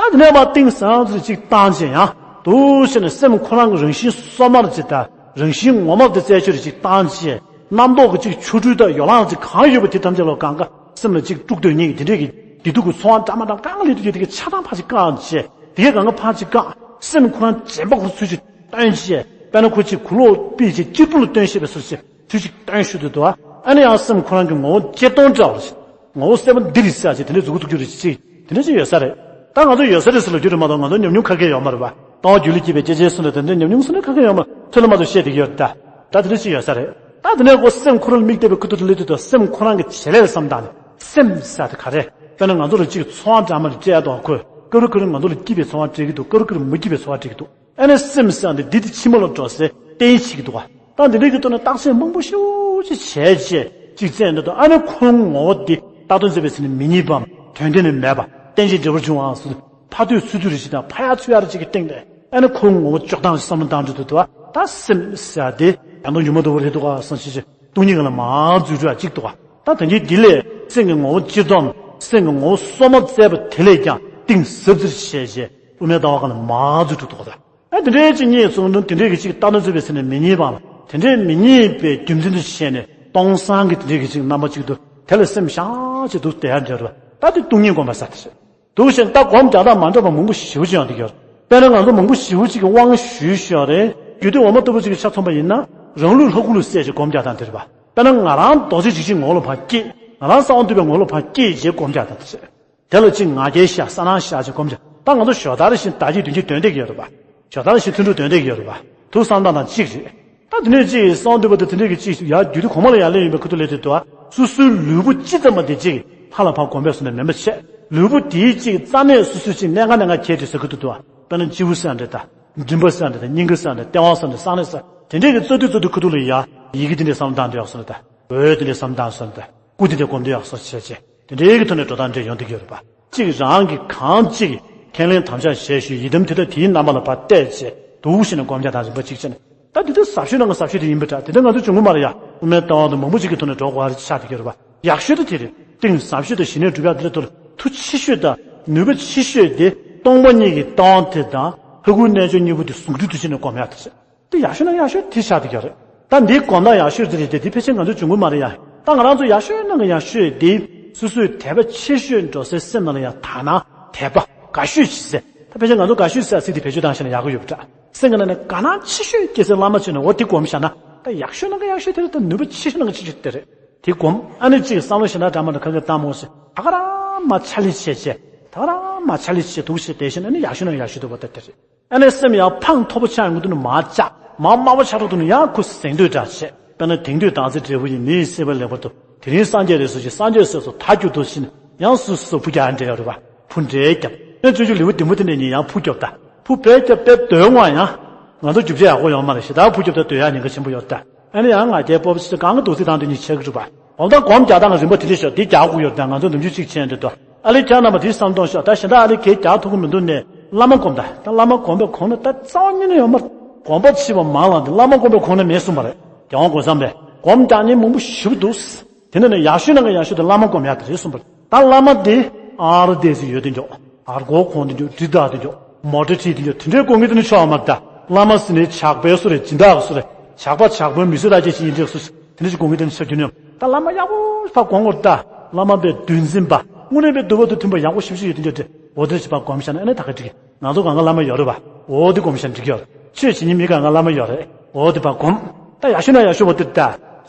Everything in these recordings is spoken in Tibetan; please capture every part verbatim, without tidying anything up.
ཨ་དེ་ནས་མར་གཏིང་ཟབ་ཙམ་ཅིག་བཏང་བྱས་ཡང་འདུག་བྱས་ནས་སེམས་ཁོ་རང་གི་རང་བཞིན་སོ་མར་ཅིག་དང་རང་བཞིན་ངོ་མ་དེ་རྩད་གཅོད་རེ་ཅིག་བཏང་བྱས། རྣམ་རྟོག་གི་ཅིག་ཆོ་འཕྲུལ་དང་ཡོ་ལང་ཅིག་གང་ཡོད་པ་དེ་ཐམས་ཅད་ལ་གང་ག་སེམས་ལ་ཅིག་དཀྲུག་འདོད་ཉིད་ཀྱི་དེ་འདྲས་ཀྱི་བདེ་སྡུག་གི་ཚོར་བ་འདྲ་མ་འདྲ་གང་ལས་དུ་ཡོད་དེ་གི་ཆ་ཚང་ཕར་ཅིག་བཀག་བྱས། དེ་གས་གང་ག་ཕར་ཅིག་བཀག་སེམས་ཁོ་རང་རྗེན་པ་ཁོ་ཚུལ་ཅིག་སྟོན་བྱས། དཔེར་ན་ཁོ་ཅིག་གུ་ལོག་པིས་ཅིག་གཅེར་བུ་ལ་སྟོན་ཤེས་པའི་ཚུལ་ཅིག་ཚུལ་ཅིག་སྟོན་ཞུ་དུ་འདུག་ཨ་ནི་ཡང་སེམས་ཁོ་རང་གི་ངོ་བོ་གཅེར་མཐོང་འདྲ་བ་ཞིག་ངོ་བོ་གསལ་པོ་འདི་རེད་ཟེར་ཅིག་དེ་འདྲས་མཛུབ་གུ་གཏུག་རྒྱུ་རེད་ཅིག་དེ་འདྲས་ཅིག་ཡོད་ས་རེད། ད་ང་ཚོ་ཡོད་ས་རེད་ཟེར་ལབ་རྒྱུ་རེད་མ་གཏོགས་ང་ཚོ་ཉམས་མྱོང་ག་གེ་ཡོད་མ་རེད་པ། ལྟ་བ་རྒྱུད་ལ་སྐྱེས་པའི་སྐྱེ་ཆེན་གསུངས་ནས་དེ་འདྲའི་ཉམས་མྱོང་གསུངས་ནས་ག་གེ་ཡོད་མ་རེད། ཐོས་ལ་མ་ཐོས་བཤད་བསྡད་ཀྱི་ཡོད་རེད་ད། ད་དེ་འདྲས་ཅིག་ཡོད་ས་རེད། ད་དེ་ནས་ཁོ་སེམས་ཁོ་རང་ལ་དམིགས་བསྡད་པའི་ཁུ་ཐུག་ཏུ་སླེབས་དུས་དང་སེམས་ཁོ་རང་གི་བྱེད་ལས་ལ་བསམ་བཏང་ནས་སེམས་ཟེར་དེ་ག་རེ། དཔེར་ན་ང་ཚོ་ལ་ཅིག་ཚོར་བ་འདྲ་མ་རེ་སྤྲད་དོ་ཁོས་ཀ་རུ་ཀ་རུ་ང་ཚོ་ལ་སྐྱིད་པའི་ཚོར་བ་སྤྲད་ཀྱི་འདུག་ཀ་རུ་ཀ་རུ་མི་སྐྱིད་པའི་ཚོར་བ་སྤྲད་ཀྱི་འདུག་ཨ་ནི་སེམས་ཟེར་འདི་འདི་དེ་ཕྱི་མ་ལ་འགྲོ་སའི་རྟེན་བྱེད་ཀྱི་འདུག་ག་ད་འདི་འདྲའི་གི་ཐོག་ནས་བརྟག་དཔྱད་མང་པོ་ཞེ་པོ་ཅིག་བྱས་རྗེས་ཅིག་བཙལ་འདོད་དོ། ཨ་ནི་ཁོང་ངོ་བོ་འདི་བཏགས་དོན་མཛད་པའི་ཚེ་ནི་མི་རྙེད་པའམ་དོན་གཏན་ནས་མེད་པ་རྟེན་ཅིང་འབྲེལ་བར་འབྱུང་བའང་སོ་ཕ་ཐོས་ཚུལ་ཐོས་རེ་ཞིག་དང་ཕ་ཡ་ཚུ་ཡ་རེ་ཅིག་གི་སྟེང་ནས་ཨ་ནི་ཁོང་ངོ་བོ་འཇོག་སྟངས་ཤིག་བསམ་བློ་བཏང་འདོད་དོ། ད་སེམས་ཟེར་འདི་ཡང་དག་ཉོན་མོངས་འདུ་བ་རེད་འདུག་ག་བསམ་ཤེས་ཤེས་སྟོང་ཉིད་ཀྱི་ལ་མ་འཛུལ་འགྲོ་ཡ་གཅིག་འདུག་ག་ད་དོན་གྱིས་འདི་ལས་སེམས་ཀྱི་ངོ་བོ་སྤྱིར་བཏང་སེམས་ཀྱི་ངོ་བོ་སོ་མ་བཙལ་བ་དེ་ལས་ཀྱང་གཏིང་ཟབ་ཙིར་བྱས་རྗེས་དབུ་མའི་ལྟ་བ་སྒང་ལ་མ་འཛུལ་འགྲོ་འདུག་ག་ད། ཨ་དེ་འདྲའི་ཅིག་རྙེད་སོང་ན་དེ་འདྲའི་གི་ཅིག་ལྟ་ན་རྩོད་པའི་ཚེ་ནས་མི་རྙེད་པའམ་དེ་འདྲའི་མི་རྙེད་པའི་རྒྱུ་མཚན་དུ་བྱས་ནས་སྟོང་སང་གི་དེ་འདྲའི་གི་ཅིག་རྣམ་པ་ཅིག་ཏུ་དེ་ལ་སེམས་བཞག་ཅིག་འདུག་བསྡད་ཡ་འདྲ་རེད་པ། ད་དེ་སྟོང་ཉིད་སྒོམ་པ་ཟེར་དེ་རེད། འདུག་བྱས་ད་སྒོམ་རྒྱག་སྟངས་མ་འདྲ་བ་མང་པོ་ཞེ་པོ་ཅིག་ཡང་འདུག་ཡོད། དཔེར་ན་ང་ཚོ་མང་པོ་ཞེ་པོ་ཅིག་གི་དབང་ཞུས་ཞུ་ཡ་རེད། རྒྱུད་སྟོད་འོག་མ་ལྟ་བུ་ཅིག་གི་ཆ་མཚོན་པ་ཡིན་ན་རང་ལུགས་ལྷ་སྐུ་ལ་སྲས་ཀྱི་སྒོམ་རྒྱག་སྟངས་དེ་རེད་པ། དཔེར་ན་ང་རང་རྡོ་རྗེ་འཇིགས་བྱེད་ངོ་བོ་ལ་ཕར་སྐྱེས། ང་རང་གསང་བ་འདུས་པའི་ངོ་བོ་ལ་ཕར་སྐྱེས་རྗེས་སྒོམ་རྒྱག་སྟངས་དེ་རེད། དེ་ལ་གཅིག་ང་རྒྱལ་བཞག་ས་ནང་བཞག་ཅིག་སྒོམ་བྱ། ད་ང་ཚོ་ཞོ་ལྟར་བཞིན་ད་གཅིག་དོན་གཅིག་དོན་འདེགས་ཡོད་རེད་པ། ཞོ་ལྟར་བཞིན་ཐུན་དྲུག་དོན་འདེགས་ཡོད་རེད་པ། ཐུགས་བསམ་བཏང་དང་གཅིག་རེད། ད་དེ་ནས་གཅིག་གསང་འདུས་པ་དང་དེ་འདྲས་ཀྱི་གཅིག་ཡར་རྒྱུད་སྡེ་གོང་མ་ལ་ཡར་སླེབས་ཡིན་པའི་ཁུ་ཐུག་ལས་དེ་དུ་སོ་སོའི་ལུས་པོ་སྤྱི་ཙམ་པ་དེ་གཅིག་ལྷ་ལ་ཕར་གོམས་པས་སོ་ནས་མེད་པ་བྱས། ལུས་པོ་དེའི་གཅིག་རྩ་གནས་སོ་སོའི་གཅིག་གནད་འགག་གནད་འགག་ཁྱེར་ཏེ་ཟེར་ཁུ་ཐུག་དུ་དཔེར་ན་སྤྱི་བོ་ཟེར་འདྲ་ད། མགྲིན་པ་ཟེར་འདྲ་ད། སྙིང་ག་ཟེར་འདྲ། ལྟེ་བ་ཟེར་འདྲ། གསང་གནས་ཟེར་དེ་འདྲས་ཀྱི་རྩ་མདུད་རྩ་མདུད་ཁུ་ཐུག་ལ་ཡར་ཡི་གེ་དེ་འདྲས་བསམ་བཏང་འདྲ་སོ་ནས་ད། འོད་དེ་འདྲས་བསམ་བཏང་སོ་ནས་ད། སྐུ་དེ་འདྲས་སྒོམ་འདྲ་ཡག་སོ་བྱས་བྱས། དེ་འདྲའི་གི་ཐོག་ནས་འགྲོ་སྟངས་འདྲ་ཡོང་བསྡད་ཀྱི་ཡོད་རེད་པ། གཅིག་རང་གིས་གང་གཅིག་ཁས་ལེན་དམ་བཅའ་བཞེས་ཞུས་ཡི་དམ་དེ་དག་དེའི་རྣམ་པ་ལ་ཕར་བལྟས་བྱས་འདུག་བྱས་ནས་སྒོམ་རྒྱག་དང་རིམ་པ་གཅིག་བྱས་ནས་ད་དེ་དག་ཟབ་ཤོས་ནང་གི་ཟབ་ཤོས་དེ་ཡིན་པ་འདྲ། དེ་འདྲ་ང་ཚོ་བྱུང་གི་མ་རེད་ཡ། དབུ་མའི་ལྟ་བ་དང་མང་པོ་ཅིག་གི་ཐོག་ནས་འགྲོ་དགོས་པ་རེད་ཆགས་བསྡད་ཀྱི་ཡོད་རེད་པ། ཡག་ཤོས་དེ་དེ་རེད། གཏིང་ཟབ་ཤོས་དང་ཞི་གནས་སྒྲུབ་ཡག་དེ་འདྲ་ཐོག་ལ་མཐུ་ཆེ་ཤོས་དང་ནུས་པ་ཆེ་ཤོས་དེ་སྟོང་པ་ཉིད་ཀྱི་ལྟ་བ་དེ་དང་ལྷ་སྐུའི་རྣལ་འབྱོར་གཉིས་པོ་དེ་ཟུང་འབྲེལ་དུ་བྱས་ནས་སྒོམ་ཡག་དེ་རེད། དེ་ཡག་ཤོས་ནང་ཡག་ཤོས་དེ་ཆགས་བསྡད་ཀྱི་ཡོད་རེད། ད་འདིའི་སྒོམ་སྟངས་ཡག་ཤོས་དེ་རེད་དེ་དེ་ཕལ་ཆེར་ང་ཚོ་བྱུང་གི་མ་རེད་ཡ། ད་ང་རང་ཚོ་ཡག་ཤོས་ནང་གི་ཡག་ཤོས་དེ་སོ་སོའི་དད་པ་ཆེ་ཤོས་འགྲོ་སའི་སེམས་ནང་ལ་ཡང་དག་སྣང་དད་པ་དགའ་ཤོས་བྱེད་སའི་ད་ཕལ་ཆེར་ང་ཚོ་དགའ་ཤོས་ཟེར་ཚིག་དེ་བེད་སྤྱོད་བཏང་ཤེས་ན་ཡག་གི་ཡོད་པ་འདྲ། སེམས་ཀྱི་ནང་ནས་དགའ་སྣང་ཆེ་ཤོས་སྐྱེ་སའི་བླ་མ་བྱས་ནས་འོ་དེ་སྒོམ་བཞག་ན་ད་ཡག་ཤོས་ནང་གི་ཡག་ཤོས་དེ་རེད། ད་ནུས་པ་ཆེ་ཤོས་ནང་གི་ཆེ་ཤོས་དེ་རེད། དེ་སྒོམ་ཨ་ནི་གཅིག་བསམ་བློ་ཞེ་དྲག་འདྲ་མ་འདྲ་ག་གེ་བཏང་མ་སོང་ད་ག་རང་མ་ཆ་ལི་བྱས་བྱས་ད་ག་རང་མ་ཆ་ལི་བྱས་འདུག་བྱས་བསྡད་ཤེས་ན་ཨ་ནི་ཡག་ཤོས་ནང་གི་ཡག་ཤོས་དེ་འོ་ད་དེ་རེད། ཨ་ནི་སེམས་ཡང་ཕངས་མཐོ་པོ་ཆགས་ཡོང་གི་འདུག་ན་མར་བཅག་མར་དམའ་བ་ཆགས་འགྲོ་འདུག་ན་ཡང་ཁོ་གཟེངས་བསྟོད་འདྲ་བྱེད། དཔེར་ན་དེང་དུས་བདག་འཛིན་འབྲས་བུ་ཡིས། མི་ཡི་སྲིད་པ་ལེགས་པར་ཐོབ། དེ་རིང་སངས་རྒྱས་རེད་ཟེར་ཞིང་སངས་རྒྱས་སྲས་སུ་ད་གྱུར་ཏོ་ཟེར་ནས་ཡང་སུ་སུ་ཕུ་རྒྱག་འདྲ་ཡོད་རེད་པ། ཕུ་འདྲ་རྒྱབ་ཡང་སྤྱོད་འཇུག་ལེའུ་བདུན་པ་དེ་ནས་ཉིན་ཡང་ཕུ་རྒྱབ་ད་ཕུ་བས་རྒྱབ་པས་འདོན་དབང་ཡང་ང་ཚོ་རྒྱུ་ཆ་ཡག་པོ་ཡོང་མ་རེད། ཞེ་དྲག་ཕུ་རྒྱབ་ད་འདོན་ཡག་ཉེན་ཁ་ཆེན་པོ་ཡོད་ད། ཨ་ནི་ཡང་ང་རྒྱལ་སྤོབས་ཤིག་གང་གི་འདུག་སྲིད་དང་དེ་གཉིས་ཆགས་ཀྱི་རེད་པ། འོ་ད་སྒོམ་རྒྱག་སྟངས་ཀྱི་རིམ་པ་དེ་འདྲ་ཤོག་འདི་རྒྱག་དགོས་ཡོད་ད། ང་ཚོ་ནམ་རྒྱུན་གཅིག་བྱས་འདྲ་འདུག་ཨ་ལེ་ཁྱེད་རྣམ་པ་དེ་བསམ་གཏོང་ཤོག་ད་གཞན་དག་ཨ་ལེ་གས་རྒྱག་ཐུབ་ཀྱི་མི་འདུག་ནས་བླ་མ་སྒོམ་ད། ད་བླ་མ་སྒོམ་པའི་གོང་ན་ད་རྩ་བ་ཉིད་ནས་ཡོད་མ་རེད། སྒོམ་པ་ཕྱི་པ་མང་ལ་འདི་བླ་མ་སྒོམ་པའི་གོང་ན་མེད་གསུངས་པ་རེད། རྒྱལ་དབང་གོང་ས་པས་སྒོམ་རྒྱག་མཁན་མང་པོ་ཞེ་པོ་འདུག་དེ་འདྲ་ནས་ཡག་ཤོས་ནང་གི་ཡག་ཤོས་དེ་བླ་མ་སྒོམ་ཡག་དེ་རེད་གསུངས་པ་རེད། ད་བླ་མ་དེ་ཨ་རུ་སྡེ་སྲིད་ཡོད་དེ་འཇོག་ཨར་གོ་གོང་དེ་འཇོག་དྲི་དག་དེ་འཇོག་མོ་ཊ་ཁྲིད་དེ་འཇོག་དེ་འདྲའི་སྒོམ་མཁན་དེ་ནི་ཆོག་མ་རེད་ད། བླ་མ་ཟེར་ནས་ཇག་པའི་བཟོ་རེད། སྦྱིན་བདག་གི་བཟོ་རེད། ཇག་པ་ཇག་པའི་མི་གསོད་ར་ཅན་ཞིག་ཡིན་འདྲའི་བཟོ་དེ་འདྲ་ཞིག་སྒོམ་མཁན་དེ་ནི་ཆོག་རྒྱུ་ནི་ཡོད། ད་བླ་མ་ཡག་པོ་ཕར་སྒོམ་དགོས་རེད་ད། བླ་མ་པའི་འདུལ་འཛིན་པ་དངོས་གནས་པའི་འདུལ་བ་དང་མཐུན་པ་ཡག་པོ་ཞིབ་ཞིབ་ཡོད་དེ་འདྲ་དེ་འོ་དེ་ཞིག་ཕར་སྒོམ་བཞག་ན་ཨ་ནི་ད་ག་འགྲིག་གི་ང་ཚོ་གང་ག་བླ་མ་ཡོད་རེད་པ། འོ་དེ་སྒོམ་བཞག་འགྲིག་གི་ཡོད་རེད། ཆོས་བྱེད་མཁན་མི་གང་ག་བླ་མ་ཡོད་རེད། འོ་དེ་ཕར་སྒོམ། ད་ཡག་ཤོས་ན་ཡག་ཤོས་པོ་དེ་ད།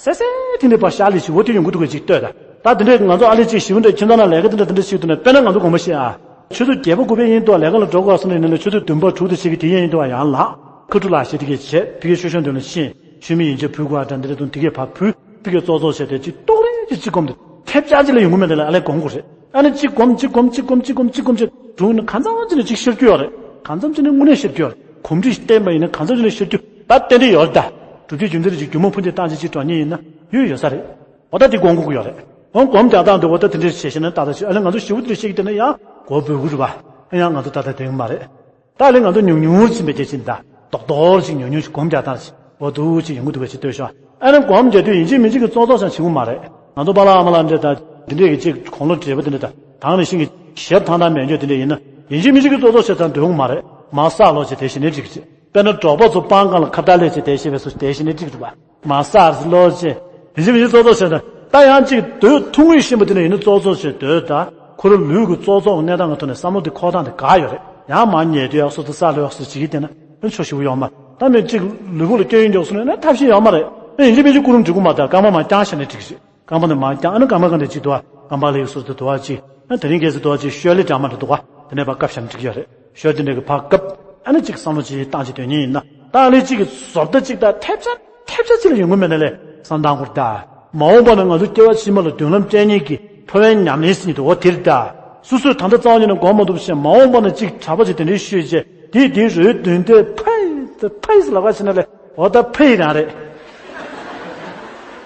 སེ་སེ་ཐིང་དེ་ཕར་ཤར་ལི་ཞིག་འོ་དེ་ཡོང་གི་འདུག་ག་ཅིག་ལྟོས་ད། ད་དེ་འདྲས་ང་ཚོ་ཨ་ལེ་གཅིག་ཞིབ་འདྲ་ཁྱིམ་ཚང་ནང་ལས་ཀ་དེ་འདྲ་དེ་འདྲ་ཞིག་འདུག་ན་དཔེར་ན་ང་ཚོ་དགོངས་པ་བཞེས་ཨ། ཆུ་ཚོད་བརྒྱད་པ་དགུ་པའི་ཡིན་འདུག་ལས་ཀ་ལ་འགྲོ་དགོས་སོང་ནས་ཡིན་ན་ཆུ་ཚོད་བདུན་པ་དྲུག་དེ་ཞིག་གི་དེ་ཡན་ཡིན་འདུག་ཡང་ལགས། ཁ་ཕྲུག་ལགས་ཞེ་དེ་གས་བྱས་ཕ་གིའི་ཆོས་ཆུང་དོན་ལ་ཕྱིན། ཆུ་མིག་ཡིན་ཆེ་ཕུལ་དགོས་ཨ་འདྲ་འདི་རེད་དུང་དེ་གས་ཕར་ཕུལ། ཕ་གིའི་ཙོག་ཙོག་བྱས་ཏེ་གཅིག་ཏོག་རེ་གཅིག་གཅིག་སྒོམ་དུ་ཐེབས་ཆག་ཅིག་ལ་ཡོང་གི་མེད་དེ་ལ་ཨ་ལས་སྒོམ་དགོས་རེད། ཨ་ནི་གཅིག་སྒོམ་གཅིག་སྒོམ་གཅིག་སྒོམ་གཅིག་སྒོམ་གཅིག་སྒོམ་གཅིག་བྱུང་ན་གང་འཚམ་ཅིག་ནས་གཅིག་ཤར་རྒྱུ་ཡོད་རེད། གང་འཚམ་ཅིག་ནས་དངོས་གནས་ཤར་རྒྱུ་ཡོད་རེད། གོམས་འདྲིས་བསྟེན་པ་ཡིན་ན་གང་འཚམ་ཅིག་ནས་ཤར་རྒྱུ་ད་ཏན་ཏན་ཡོད་རེད་ད། གྲུབ་ཆའི་རྒྱུ་མཚན་རེ་ཅིག་སྒྱུ་མ་ཕུ་འདེད་བཏང་ཅིག་གཅིག་གྲོགས་གཉིས་ཡིན་ན་ཡོད་ཡོད་ས་རེད། འོ་ད་འདི་སྒོམ་དགོས་ཀྱི་ཡོད་རེད། འོ་སྒོམ་རྒྱག་སྟངས་འདི་འོ་ད་དེ་འདྲས་བྱས་ཤེ་ན་ཏག་ཏག་ཅིག་ཨ་ལས་ང་ཚོ་ཞི་བོ་དེ་འདྲས་བཤད་ཀྱི་བསྡད་ན་ཡང་མགོ་འབོད་ཀྱི་རེད་པ། ཨ་ཡང་ང་ཚོ་ཏག་ཏག་དེ་གི་མ་རེད། ད་ལས་ང་ཚོ་ཉུང་ཉུང་ཕྱིན་པའི་རྒྱལ་ཆེན་ད་རྡོག་རྡོག་ཅིག་ཉུང་ཉུང་ཞིག་སྒོམ་རྒྱག་སྟངས་ཞིག་འོ་འདུག་ཅིག་ཡོང་གི་འདུག་པ་ཅིག་ལྟོས་ཤོག་ཨ་ནི་སྒོམ་རྒྱག་དུས་ཡིན་གཅིག་མིན་གཅིག་གི་ཙོག་ཙོག་ཞིག་བྱེད་ཀྱི་མ་རེད། ང་ཚོ་པཱ་ལགས་ཨ་མ་ལགས་འདྲ་ད་འདི་འདྲས་ཀྱི་ཅིག་དགུང་ལོ་བགྲེས་པོ་དེ་འདྲ་ད་དེང་ནང་བཞིན་གྱི་ཞབས་ཐང་ཐང་མེད་འཇོག་དེ་འདྲ་ཡིན་ན་ ཡིན་གཅིག་མིན་གཅིག་གི་ཙོག་ཙོག་བྱས་ཙང་འདོད་ཡོང་མ་རེད། མར་བསགས་ལོག་ཅིག་དེ་བཞིན་ནི་འགྲིག་ཅིག་དཔེར་ན་འབྲོག་པ་ཚོ་སྤང་སྒང་ལ་ཁ་བཏགས་ལས་ཅིག་དེ་བཞིན་པའི་སུ་དེ་བཞིན་ནི་འགྲིག་འདུག་བ། མར་བསགས་ལོག་ཅིག་ཡིན་གཅིག་མིན་གཅིག་ཙོག་ཙོག་བྱས་ཙང་ད་ཡང་གཅིག་སྡོད་ཐུང་ངུ་ཤེས་པ་དེ་ནས་ཡིན་ན་ཙོག་ཙོག་བྱས་སྡོད་ད། ཁོ་རང་ལུས་ཀྱི་ཙོག་ཙོག་གནས་སྟངས་ཀྱི་ཐོག་ནས་བསམ་བློ་དེ་འཁོར་སྟངས་དེ་དགའ་ཡོད་རེད། ཡང་མར་ཉལ་དུས་ཡག་སོ་དེ་བསགས་ལོག་ཡག་སོ་བྱེད་ཀྱི་བསྡད་ན་ཨ་ཆོ་ཞིག་ཡོང་མ་རེད། ད་མི་གཅིག་ལུས་པོ་ལ་སྐྱོན་ཡོན་འཇོག་སོང་ན་ཐབས་ཤེས་ཡོད་མ་རེད། ཨ་ཡིན་གཅིག་མིན་གཅིག་ཀུ་རུ་འགྲིག་གི་མ་རེད། རྐང་པ་མར་བརྐྱངས་བཞག་ན་འགྲིག་གི་རེད། རྐང་པ་འདི་མར་བརྐྱངས། ཨ་ནི་རྐང་པ་གང་དེ་གཅིག་འདུག་ག་རྐང་པ་ལ་ཡོད་སོ་དེ་འདུག་ག་གཅིག་ཨ་དེ་རིང་གལ་སྲིད་འདུག་ག་གཅིག་ཤོ་ལེ་འདྲ་མ་འདྲ་འདུག་ག་དེ་ནས་ཕར་བཀབ་བཞག་ན་འགྲིག་གི་ཡོད་རེད། ཤོ་དེ་འདྲ་གི་ཕར་བཀབ། ཨ་ནི་གཅིག་བསམ་བློ་གཅིག་བཏང་བྱས་སྡོད་མཁན་ཡིན་ན་ད་ཨ་ལས་གཅིག་གི་བཟོ་ལྟ་གཅིག་ད་ཐེབས་ཆ་ཐེབས་ཆ་གཅིག་ལ་ཡོང་གི་མེད་ན་ལས་བསམ་བཏང་དགོས་རེད་ད། མ་འོངས་པ་ན་ང་ཚོ་སྐྱེ་བ་ཕྱི་མ་ལ་མདུན་ལམ་སྤྲད་མཁན་གྱི་འཕོ་བའི་ཉམས་ལེན་ཟེར་མཁན་དེ་འོ་དེ་རེད་ད། སོ་སོས་ད་ལྟ་རྩ་བ་ཉིད་ནས་སྒོམ་མ་ཐུབ་ཞེས་མ་འོངས་པ་ན་གཅིག་གྲྭ་པ་ཅིག་དེ་འདྲའི་ཤོད་བྱས་དེས་དེའི་རོའི་མདུན་དེ་ཕ་ཡི་ཕ་ཡི་ཟེར་ལབ་པ་ཕྱིན་ན་ལས་འོ་ད་ཕ་ཡི་རང་རེད།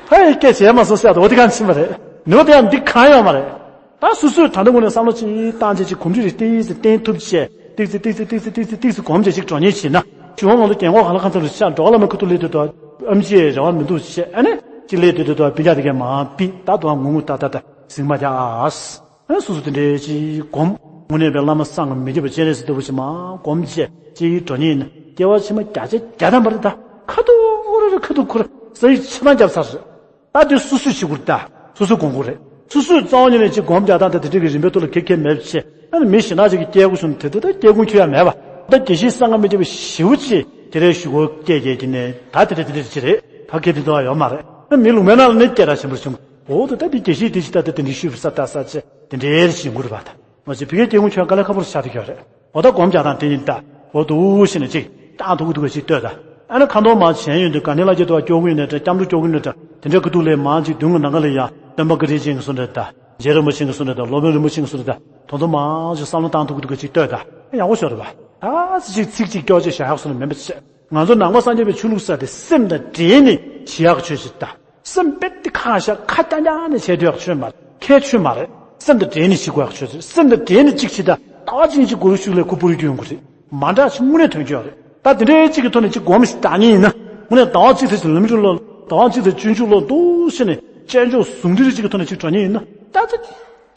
ཕ་ཡི་སྐད་བྱས་མ་སོང་ཟེར་ཡག་དེ་འོ་དེ་གང་ཕྱིན་པ་རེད། ནུས་པ་དེ་ཡང་འདི་གང་ཡོད་མ་རེད། ད་སོ་སོས་ད་ལྟ་ངོས་ནས་བསམ་བློ་ཅིག་བཏང་བྱས་ཅིག་གོམས་འདྲིས་རེ་ཏིག་ཙི་བསྟེན་ཐུབ་བྱས་ཏིག་ཙི་ཏིག་ཙི་ཏིག་ཙི་ཏིག་ཙི་ཏིག་ཙི་གོམས་བྱས་ཅིག་འགྲོ་མཁན་བྱས་ན་གཞུག་ང་ཚོ་རྒན་གོག་གང་ལ་གང་འཚམ་རེ་ཤག་འགྲོ་བ་བླ་མའི་ཁ་ཐུག་སླེབས་དུས་དོ་ཨེམ་ཆི་རེ་བ་མི་འདུག་བྱས་ཨ་ནི་ཅིག་སླེབས་དུས་དོ་དོ་སྤུན་ཀྱག་དེ་གས་མ་ཕིག་ད་དོ་ངུ་ངུ་ཏག་ཏག་ཏག་ཟིང་མ་རྒྱག་ཨ། ཨ་སོ་སོ་དེ་འདྲའི་ཅིག་གོམས་དངོས་གནས་པའི་བླ་མ་སངས་མི་རྒྱས་པ་སྤྱན་རས་གཟིགས་ལྟ་བུ་ཞིག་མ་གོམས་བྱས་ཅིག་འགྲོ་མཁན་ཡིན་ན་སྐྱེ་བ་ཕྱི་མ་བརྒྱ་ཆ་བརྒྱ་ཐམ་པ་རེད་ད། ཁ་ཐུག་རེ་རེ་ཁ་ཐུག་ཁུར་ས་ཡི་ཆ་ཚང་བརྒྱབ་ཚར་རེད། ད་དེ་སོ་སོས་བྱེད་དགོས་རེད་ད། སོ་སོས་སྒོམ་དགོས་རེད། སོ་སོས་རྩ་བ་ཉིད་ནས་ཅིག་སྒོམ་རྒྱག་སྟངས་དང་དེ་འདྲ་གི་རིམ་པའི་ཐོག་ལ་གེ་གེ་མེད་བྱས་ཨ་ནི་མི་གཞན་དག་ཅིག་གི་སྐྱེ་དགོས་བྱུང་དེ་དུས་ད་སྐྱེ་ཁུངས་ཁྱོད་ཡང་མེད་པ་ད་དགེ་བཤེས་སངས་རྒྱས་མི་རྒྱས་པ་ཞེ་པོ་ཅིག་དེ་འདྲའི་ཞུ་སྒོ་སྐད་རྒྱག་གི་ནས་ད་དེ་འདྲ་དེ་འདྲ་ཅིག་རེད། ཕ་སྐད་དེ་འདྲ་ཡོད་མ་རེད། ཨ་མི་ལུང་པའི་ནང་ལ་ནི་སྐད་གྲགས་ཆེན་པོ་བྱུང་འོ་ད་ད་དེ་དགེ་བཤེས་དེ་ཅིག་ད་ད་དེ་འདྲའི་ཞུས་པ་ས་ད་ས་ཅིག་དེ་འདྲའི་ཞིག་དགོས་རེད་པ་ད། མ་གཞི་ཕ་གིའི་སྐྱེ་ཁུངས་ཁྱོད་དཀའ་ལས་ཁག་པོ་ཆགས་བསྡད་ཀྱི་ཡོད་རེད། འོ་ད་སྒོམ་རྒྱག་སྟངས་དེ་ཡིན་ད། འོ་འདུག་ཞེས་ནས་ཅིག་བཏང་ཐུབ་ཀྱི་འདུག་ག་ཅིག་ལྟོས་ད། ཨ་ནི་ཁ་འདོན་མ་བྱས་ཡོང་དུས་ག་ནས་ལ་ཅིག་ཏུ་སྐྱོ་གི་ཡོད་ནས་འདྲ་སྐྱབས་འགྲོ་སྐྱོ་གི་ཡོད་ནས་འདྲ་དེ་འདྲའི་ཁ་ཐུག་ལས་མང་ཅིག་མདུན་གྱི་ནམ་མཁའ་ལ་ཡ་སྟོན་པ་བཀའ་དྲིན་ཅན་གྱི་བཟོ་འདྲ་ད། རྗེ་རིན་པོ་ཆེ་གི་བཟོ་འདྲ་ད་སློབ་དཔོན་རིན་པོ་ཆེ་གི་བཟོ་འདྲ་ད་དོ་དོ་མང་ཅིག་བསམ་བློ་བཏང་ཐུབ་ཀྱི་འདུག་ག་ཅིག་ལྟོས་ད། ཡག་པོ་ཤོར་རེད་པ། ད་ཅིག་ཚིག་གཅིག་སྐྱོ་ཅིག་བཞག་ཡག་སོང་ན་མིན་པ་བྱས། ང་ཚོ་ནང་པ་སངས་རྒྱས་པའི་ཆོས་ལུགས་ཟེར་དེ་སེམས་དང་འབྲེལ་ནས་བྱེད་ཡག་ཆོས་ཅིག་ད། སེམས་རྦད་དེ་ཁ་བཞག་ཁ་རྐྱང་རྐྱང་ནས་བྱས་སྡོད་ཡག་ཆོས་མ་རེད། ཁའི་ཆོས་མ་རེད། སེམས་དང་འབྲེལ་ནས་བྱེད་དགོས་ཡག་ཆོས་ཟེར། སེམས་དང་འབྲེལ་ནས་གཅིག་བྱེད་ད་ལྟ་བ་གཅིག་གཅིག་གོ་རུ་ཤུགས་ལས་ཁུ་པུ་རུ་རྒྱུ་ཡོང་གི་རེད། མ་འདྲ་ཞིག་དངོས་གནས་ཐོན་རྒྱུ་ཡོད་རེད། ད་དེ་འདྲའི་གཅིག་གི་ཐོག་ནས་གཅིག་སྒོམ་ཞིག་བཏང་མཁན་ཡིན་ན་དངོས་གནས་ཟླ་བ་གཅིག་ཚེ་གཅིག་ལམ་རིམ་ལོ་ཟླ་བ་གཅིག་ཚེ་སྤྱོད་འཇུག་ལོ་འདུག་ཟེར་ནས་དཔྱད་འཇོག་ཟུང་འབྲེལ་གཅིག་གི་ཐོག་ནས་གཅིག་འགྲོ་མཁན་ཡིན་ན་ད་ཚེ་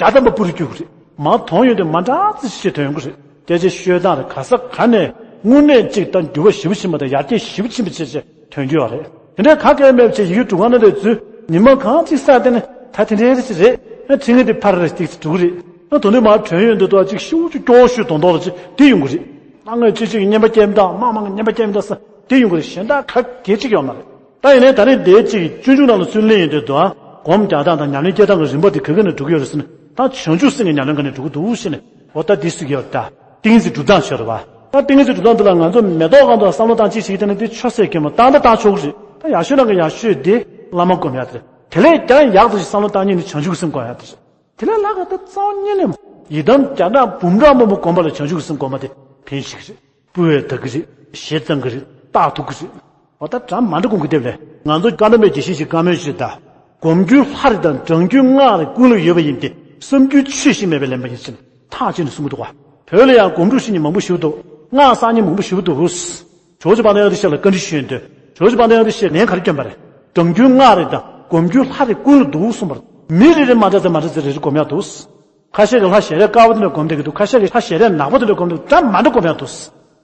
རྒྱ་དམ་པ་པུ་རུ་རྒྱུ་གི་རེད། མ་དོན་ཡོད་དེ་མ་འདྲ་ཚེ་ཞིག་ཐོན་ཡོང་གི་རེད། སྐད་ཆ་ཤོད་སྟངས་རེད། ག་ས་ག་ནས་དངོས་གནས་གཅིག་ད་འགྱུར་བ་ཞེ་པོ་ཕྱིན་པ་དང་ཡར་རྒྱས་ཞེ་པོ་ཕྱིན་པ་བྱས་བྱས་ཐོན་རྒྱུ་ཡོད་རེད། དེ་འདྲའི་ག་གེ་མེད་བྱས་ཡི་གེ་དྲུག་སྒང་ན་དེ་ཚོས་ཉི་མ་གང་གཅིག་བསགས་དེ་ནས་ད་དེ་འདྲའི་རེ་ཞིག་རེད། ཨ་ཁྲི་ངན་དེ་ཕར་རེ་ཞིག་འགྲོ་གི་རེད། ཨ་དོན་དུ་མ་དོན་ཡོད་འདི་ཏོ་གཅིག་ཤུགས་ཀྱིས་སྐྱོ་ཤོས་དོན་དོ་ལ་ཅིག་དེ་ཡོང་གི་རེད། ཨ་ངས་ཅི་ཅིག་བསྙེན་པ་སྐྱེལ་མི་དང་མ་མང་བསྙེན་པ་སྐྱེལ་མི་དང་ས་དེ་ཡོང་གི་རེད། གཞན་དག་ག་གེ་གཅིག་ཡོད་མ་རེད། ད་ཡིན་ནའི་ད་རེས་འདིའི་གཅིག་སྤྱོད་འཇུག་ནང་ལ་ཚུར་གླེང་ཡོང་དུས་དུ་ཨ་སྒོམ་རྒྱག་སྟངས་དང་ཉམས་ལེན་སྐྱེལ་སྟངས་ཀྱི་རིམ་པ་དེ་ག་ག་ནས་འགྲོ་གི་ཡོད་རེད་ཟེར་ན་ད་བྱང་ཆུབ་སེམས་ཀྱི་ཉམས་ལེན་ག་ནས་འགྲོ་གི་འདུག་ཟེར་ནས་འོ་ད་འདི་སུ་གི་ཡོད་ད། ཏིང་འཛིན་སྒྲུབ་སྟངས་ཤོར་བ། ད་ཏིང་འཛིན་སྒྲུབ་སྟངས་འདི་ལ་ང་ཚོ་མེ་ཏོག་སྒང་དུ་བསམ་བློ་བཏང་གཅིག་བྱེད་ཀྱི་དེ་ནི་འདི་ཆོས་ཟེར་གྱི་མ་བཏང་ད་བཏང་ཆོག་གི་རེད། ད་ཡག་ཤོས་ནང་གི་ཡག་ཤོས་འདི་བླ་མ་སྒོམ་ཡག་དེ་རེད། དེ་ལས་ཀྱང་ཡག་ཏུ་ཞིག་བསམ་བློ་བཏང་མཁན་ནི་བྱང་ཆུབ་སེམས་སྒོམ་ཡག་དེ་རེད། དེ་ལས་ལྷག་ག་ད་རྩ་བ་ཉིད་ནས་ཡི་དམ་བརྒྱ་ཕྲག་འབུམ་ཕྲག་མང་པོ་བསྒོམ་པ་ལ་བྱང་ཆུབ་ཀྱི་སེམས་སྒོམ་པ་དེ་ཕན་ཞིག་རེད། སྤུ་བས་དག་གི་རེད། ཞེ་གཙང་གི་རེད། རྟགས་ཐུག་གི་རེད། འོ་ད་གྲངས་མ་འདྲ་སྒོམ་གི་དེབ་ལས་ང་ཚོ་བཀའ་གདམས་པའི་དགེ་བཤེས་ཤིག་བཀའ་མོལ་ཞུས་ད། སྒོམ་རྒྱུའི་ལྷ་རེ་དང་བགྲང་རྒྱུའི་སྔགས་རེ་ཀུན་ལ་ཡོད་པ་ཡིན་ཏེ་བསམ་རྒྱུའི་ཆོས་ཤིག་མེད་པས་ལན་པ་ཡིན་ཕྱིར་ཐག་བཅད་ནས་གསུང་གི་འདུག་ག་བོད་ལ་ཡང་སྒོམ་སྒྲུབ་ཤེས་མཁན་མང་པོ་ཞིག་འདུག་སྔགས་བསགས་མཁན་མང་པོ་ཞིག་འདུག་ཇོ་བོ་རྗེ་དཔལ་ལྡན་ཨ་ཏི་ཤ་ལ་བཀའ་འདྲི་ཞུས་ཡོང་དུས་ཇོ་བོ་རྗེ་དཔལ་ལྡན་ཨ་ཏི་ཤས་ལན་ག་རེ་བསྐྱོན་པ་རེད། བགྲང་རྒྱུའི་སྔགས་རེ་དང་སྒོམ་རྒྱུའི་ལྷ་རེ་ཀུན་ལ་འདུག་གསུངས་པ་རེད། མི་རེ་རེ་མ་འདྲ་ཚེ་མ་འདྲ་ཚེ་རེ་རེ་སྒོམ་ཡག་འདུག་ཁ་ཤས་ཀྱིས་ལྷ་ཞལ་རས་དཀར་པོ་དེ་འདྲ་སྒོམ་བསྡད་ཀྱི་འདུག་ཁ་ཤས་ཀྱིས་ལྷ་ཞལ་རས་ནག་པོ་དེ་འདྲ་སྒོམ་བསྡད་འདུག་གྲངས་མ་འདྲ་སྒོམ་ཡག་འདུག་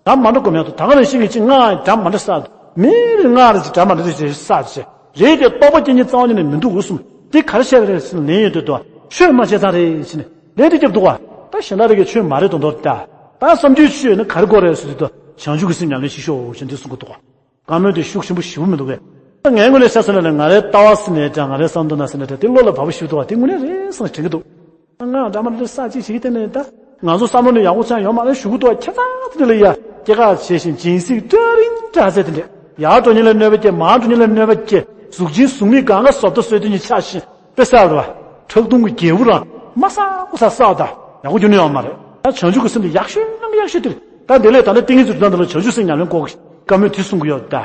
གྲངས་མ་འདྲ་སྒོམ་ཡག་འདུག་ད་ག་ནང་བཞིན་གྱི་གཅིག་སྔགས་གྲངས་མ་འདྲ་བསགས་འདུག་མི་རེ་སྔགས་རེ་གཅིག་གྲངས་མ་འདྲ་རེ་བསགས་བྱས་རེད་དེ་རྟོགས་པ་སྐྱེ་མཁན་རྩ་བ་ཉིད་ནས་མི་འདུག་གསུངས། དེ་ག་རེ་བྱས་པ་རེད་ཟེར་ན་ལན་ཡོད་དུས་དུ་ཆོས་མ་བྱས་ཙང་རེད་ཟེར་ནས་ལན་དེ་བརྒྱབ་འདུག་བ། ད་གཞན་དག་རེ་གི་ཆོས་མ་རེད་དོ་མདོར་ད། ད་བསམ་རྒྱུའི་ཆོས་ནི་ག་རེ་དགོས་རེད་ཟེར་དུས་དུ་བྱང་ཆུབ་ཀྱི་སེམས་ཉམས་ལེན་བྱེད་ཤོག་ཅེས་འདི་གསུང་གི་འདུག་བ། བཀའ་མོལ་དེ་ཤུགས་ཆེན་པོ་ཞེ་པོ་མི་འདུག་གས། ད་ངའི་ངོས་ནས་བཤད་ས་ནས་ལས་ང་རའི་ལྟ་བ་ཟེར་ནའི་འདྲ་ང་རའི་བསམ་བློ་ན་ཟེར་ནའི་འདྲ་དེ་བློ་ལ་བབས་པ་ཞིག་འདུག་བ། དེ་དངོས་གནས་རེད་བསམ་ནས་དྲན་གྱི་འདུག་ད་ང་འདྲ་མ་འདྲ་ས་ཅིག་བྱེད་ཀྱི་དེ་ནས་ད་ང་ཚོ་བསམ་བློ་ནི་ཡག་པོ་ཅང་ཡོད་མ་རེད་ཞུ་གི་འདུག་བ། ཁྱེད་ཚང་དེ་འདྲ་ལ་ཡ་སྐྱེ་རྒ་བྱས་ཤིང་སྦྱིན་སྲེག་སྤྲ་རིང་སྤྲ་ཚད་དེ་འདྲ་ཡར་འགྲོ་མཁན་ལ་གནོད་པ་སྐྱེལ། མར་འགྲོ་མཁན་ལ་གནོད་པ་སྐྱེལ། གཟུགས་ཅན་གཟུགས་མེད་གང་ག་བཟོ་ལྟ་བཟོ་དུས་ཉིད་ཆགས་ཤིང་དཔེ་བསགས་རེད་བ། ཁྲག་འཐུང་གི་རྒྱལ་པོ་རང་མ་བསགས་གོ་ས་བསགས་ད་ཡག་པོ་རྒྱུ་ནི་ཡོད་མ་རེད། ད་བྱང་ཆུབ་ཀྱི་སེམས་དེ་ཡག་ཤོས་ནང་གི་ཡག་ཤོས་དེ་རེད། ད་དེ་ལས་ད་ནི་ཏིང་ངེ་འཛིན་སྒྲུབ་སྟངས་དེ་ལ་བྱང་ཆུབ་སེམས་ཉམས་ལེན་སྐོར་གྱི་བཀའ་མོལ་དེ་གསུང་གི་ཡོད་ད།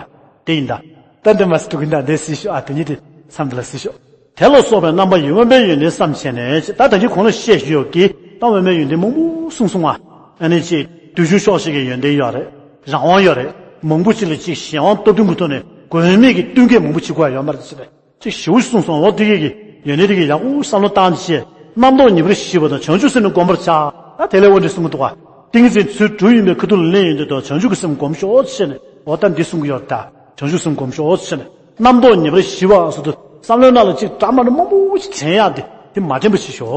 དེ་ཡིན་ད། ད་འདི་མ་སི་ཐུག་གི་ད་འདི་སི་ཤོག་ཨ་དེ་ཉིད་དེ་མཚམས་འདི་ལ་སི་ཤོག་དེ་ལ་སོགས་པའི་རྣམ་པ་ཡོད་པའི་ཡོན་ཏན་བསམ་བྱས་ནས་ད་ད་གིན་གོང་ལ་བཤད་ཞུས་ཡོད་ཀྱི་ད་འོས་མའི་ཡོན་ཏན་མང་པོ་གསུངས་སོང་ང་། ཨ་ནི་ཅིག་དུས་ཆུང་ཤོག་ཤིག་གི་ཡོན་ཏན་ཡོད་རེད། རང་དབང་ཡོད་རེད། མང་པོ་ཅིག་ལ་ཅིག་གཞན་དབང་སྟོབས་ལྡན་གྱི་ཐོག་ནས་དགོས་མེད་ཀྱི་བསྟུན་མཁས་མང་པོ་བྱེད་དགོས་ཡ་ཡོད་མ་རེད་ཟེར་བས། ཅིག་ཞེ་པོ་གསུངས་སོང་། འོ་དེ་གས་ཀྱི་ཡོན་ཏན་དེ་གས་ཡག་པོ་བསམ་བློ་བཏང་བྱས་རྣམ་རྟོག་ངེས་པར་ཞི་བ་དང་བྱང་ཆུབ་སེམས་ནི་བསྒོམ་པར་བྱ། ད་དེ་ལས་འོ་འདི་གསུང་གི་འདུག་ག་ཏིང་ངེ་འཛིན་ཚུལ་དྲུག་ཡིན་པའི་ཁ་ཐུག་ལ་ལེན་ཡོང་དུས་དང་བྱང་ཆུབ་ཀྱི་སེམས་སྒོམ་ཤོག་ཅེས་ནས། འོ་ད་འདི་གསུང་གི་ཡོད་ད། བྱང་ཆུབ་སེམས་སྒོམ་ཤོག་ཅེས་ནས། རྣམ་རྟོག་ཉེ་བར་ཞི་བ་སོགས་དུ་བསམ་བློའི་ནང་ལ་ཅིག་འདྲ་མ་འདྲ་མང་པོ་ཞིག་དྲན་ཡག་དེ་དེ་མ་དྲན་པ་ཞིག་ཤོག།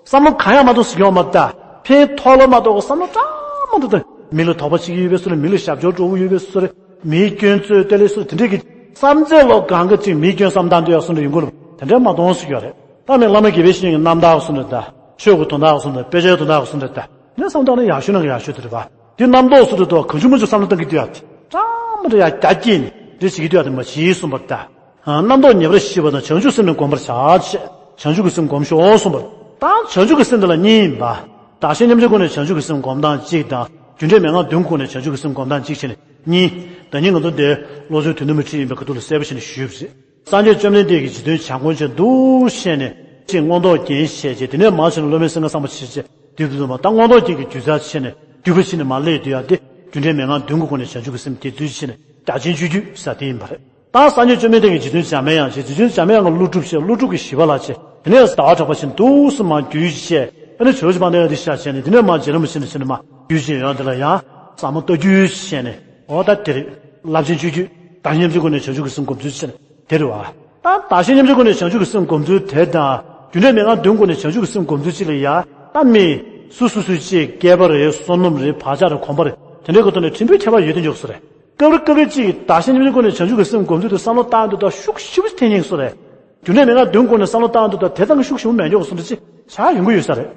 བསམ་བློ་གང་ཡང་མ་གཏོགས་ཟིན་ཡོང་མ་ད། ཕན་ཐོགས་ལ་མ་གཏོགས་བསམ་བློ་འདྲ་མ་འདྲ་དང་། མི་ལ་དོགས་པ་བྱེད་ཀྱི་ཡོད་པའི་བཟོ་རེད། མི་ལ་ཞབས་ཕྱི་འགྲོ་གི་ཡོད་པའི་བཟོ་རེད། མིའི་སྐྱོན་རྩོད་དེ་ལས་སུ་དེ་འདྲས་ཀྱི་བསམ་ཚད་ལོ་གང་ག་ཅིག་མིའི་སྐྱོན་བསམ་སྟངས་དེ་ཡག་སོང་འདྲ་ཡོང་གི་རེད། དེ་འདྲས་མ་གཏོང་ཟིག་ཡོད་རེད། ད་ནི་བླ་མ་དགེ་བའི་བཤེས་གཉེན་གྱི་རྣམ་ཐར་སོང་འདྲ་ད། ཆོས་ཀྱི་དོན་དག་སོང་འདྲ། དཔེ་ཆའི་དོན་དག་སོང་འདྲ་ད། ངས་བསམ་སྟངས་ནི་ཡག་ཤོས་ནང་གི་ཡག་ཤོས་དེ་རེད་པ། དེ་རྣམ་རྟོག་སོང་འདྲ་ད་གང་བྱུང་མང་བྱུང་བསམ་བློ་གཏོང་གི་འདུག་ཡ། དེ་འདྲ་མ་འདྲ་ཡ་རྒྱ་སྐྱེད་ནས་འདྲ་བྱེད་ཀྱི་འདུག་ཡ། དེ་མ་བྱེད་གསུངས་པ་ད། རྣམ་རྟོག་ཉེ་བར་ཞི་བ་དང་བྱང་ཆུབ་སེམས་ནི་སྒོམ་པར་བྱ་ཞེས། བྱང་ཆུབ་ཀྱི་སེམས་སྒོམ་ཤོག་གསུངས་པ། ད་བྱང་ཆུབ་ཀྱི་སེམས་དེ་ལ་གཉིས་ཡིན་པ། བདག་གཞན་མཉམ་བརྗེའི་སྒོ་ནས་བྱང་ཆུབ་ཀྱི་སེམས་སྒོམ་སྟངས་གཅིག་དང་། རྒྱུ་འབྲས་མན་ངག་བདུན་སྒོ་ནས་བྱང་ཆུབ་ཀྱི་སེམས་སྒོམ་སྟངས་གཅིག་བྱས་ནས་གཉིས། ད་ནི་ང་ཚོ་འདིར་བློ་བཟང་དོན་གྲུབ་མ་ཁྲིད་ཡིན་པའི་ཁ་ཐུག་ལ་གསལ་པོ་བྱས་ནས་ཞུས་པ་རེད། སངས་རྒྱས་བཅོམ་ལྡན་འདས་ཀྱིས་རྗེ་བཙུན་བྱམས་མགོན་ཆེན་འདུག་བཤད་ནས་ཅིག་མངོན་རྟོགས་རྒྱན་བཤད་ཅིག། དེ་ནས་མར་ཕྱིན་ནས་སློབ་དཔོན་སེང་གེ་བསམ་པ་ཆེ་ཅིག་དུས་བུ་ཚོ་མ་ད་མངོན་རྟོགས་རྒྱན་གྱི་རྒྱུད་རྩལ་བྱས་ནས་བསྡུས་པ་བྱས་ནས་མར་སླེབས་དུས་ཡ་དེ་རྒྱུ་འབྲས་མན་ངག་བདུན་གྱི་སྒོ་ནས་བྱང་ཆུབ་ཀྱི་སེམས་དེ་བསྡུས་བྱས་ནས་རྒྱ་ཆེན་སྤྱོད་བརྒྱུད་ཟེར་དེ་ཡིན་པ་རེད། ད་སངས་རྒྱས་བཅོམ་ལྡན་འདས་ཀྱིས་རྗེ་བཙུན་འཇམ་དཔལ་དབྱངས་བྱས། རྗེ་བཙུན་འཇམ་དཔལ་དབྱངས་ཀྱིས་ཀླུ་སྒྲུབ་བྱས། ཀླུ་སྒྲུབ་ཀྱིས་ཞི་བ་ལྷ་བྱས། དེ་ནས་ཟླ་བ་གྲགས་པ་བྱས། འདུག་སེ་མར་བརྒྱུད་བྱས། ཨ་ནི་ཇོ་བོ་རྗེ་དཔལ་ལྡན་འདི་ཤར་བྱས་ནས། དེ་ནས་མར་རྗེ་རིན་པོ་ཆེ་ནས་བྱས་ནས་མར་བརྒྱུད་བྱས་ཡོང་དེ་ལ་ཡང་ཟབ་མོ་ལྟ་བརྒྱུད་བྱས་ནས། འོ་ད་དེ་རེད། རླབས་ཆེན་སྤྱོད་བརྒྱུད་བདག་གཞན་མཉམ་བརྗེའི་སྒོ་ནས་བྱང་ཆུབ་ཀྱི་སེམས་སྒོམ་ཚུལ་བྱས་ནས་དེ་རེད་བ། ད་བདག་གཞན་མཉམ་བརྗེའི་སྒོ་ནས་བྱང་ཆུབ་ཀྱི་སེམས་སྒོམ་ཚུལ་དེ་དང་། རྒྱུ་འབྲས་མན་ངག་བདུན་སྒོ་ནས་བྱང་ཆུབ་ཀྱི་སེམས་སྒོམ་ཚུལ་གཅིག་ལ་ཡ། ད་མི་སུ་སུ་སུ་ཅིག་སྐལ་པ་རེད། བསོད་ནམས་རེད། བག་ཆགས་རེད། གོམས་པ་རེད། དེ་འདྲའི་གི་ཐོག་ནས་ཕྲན་བུའི་ཁྱད་པར་ཡོད་དེ་འཇོག་སོ་རེད། སྐབས་རེ་སྐབས་རེ་ཅིག་བདག་གཞན་མཉམ་བརྗེའི་སྒོ་ནས་བྱང་ཆུབ་ཀྱི་སེམས་སྒོམ་ཚུལ་དེ་བསམ་བློ་བཏང་དུས་ད་ཤུགས་ཞེ་པོ་ཅིག་འཐེན་ཉེན་སོ་རེད། རྒྱུ་འབྲས་མན་ངག་བདུན་སྒོ་ནས་བསམ་བློ་བཏང་དུས་ད་དེ་ཙམ་གྱི་ཤུགས་ཞེ་པོ་མེད་འཇོག་སོ་འདྲ་ཅིག་ཆགས་ཡོང་གི་ཡོད་ས་རེད།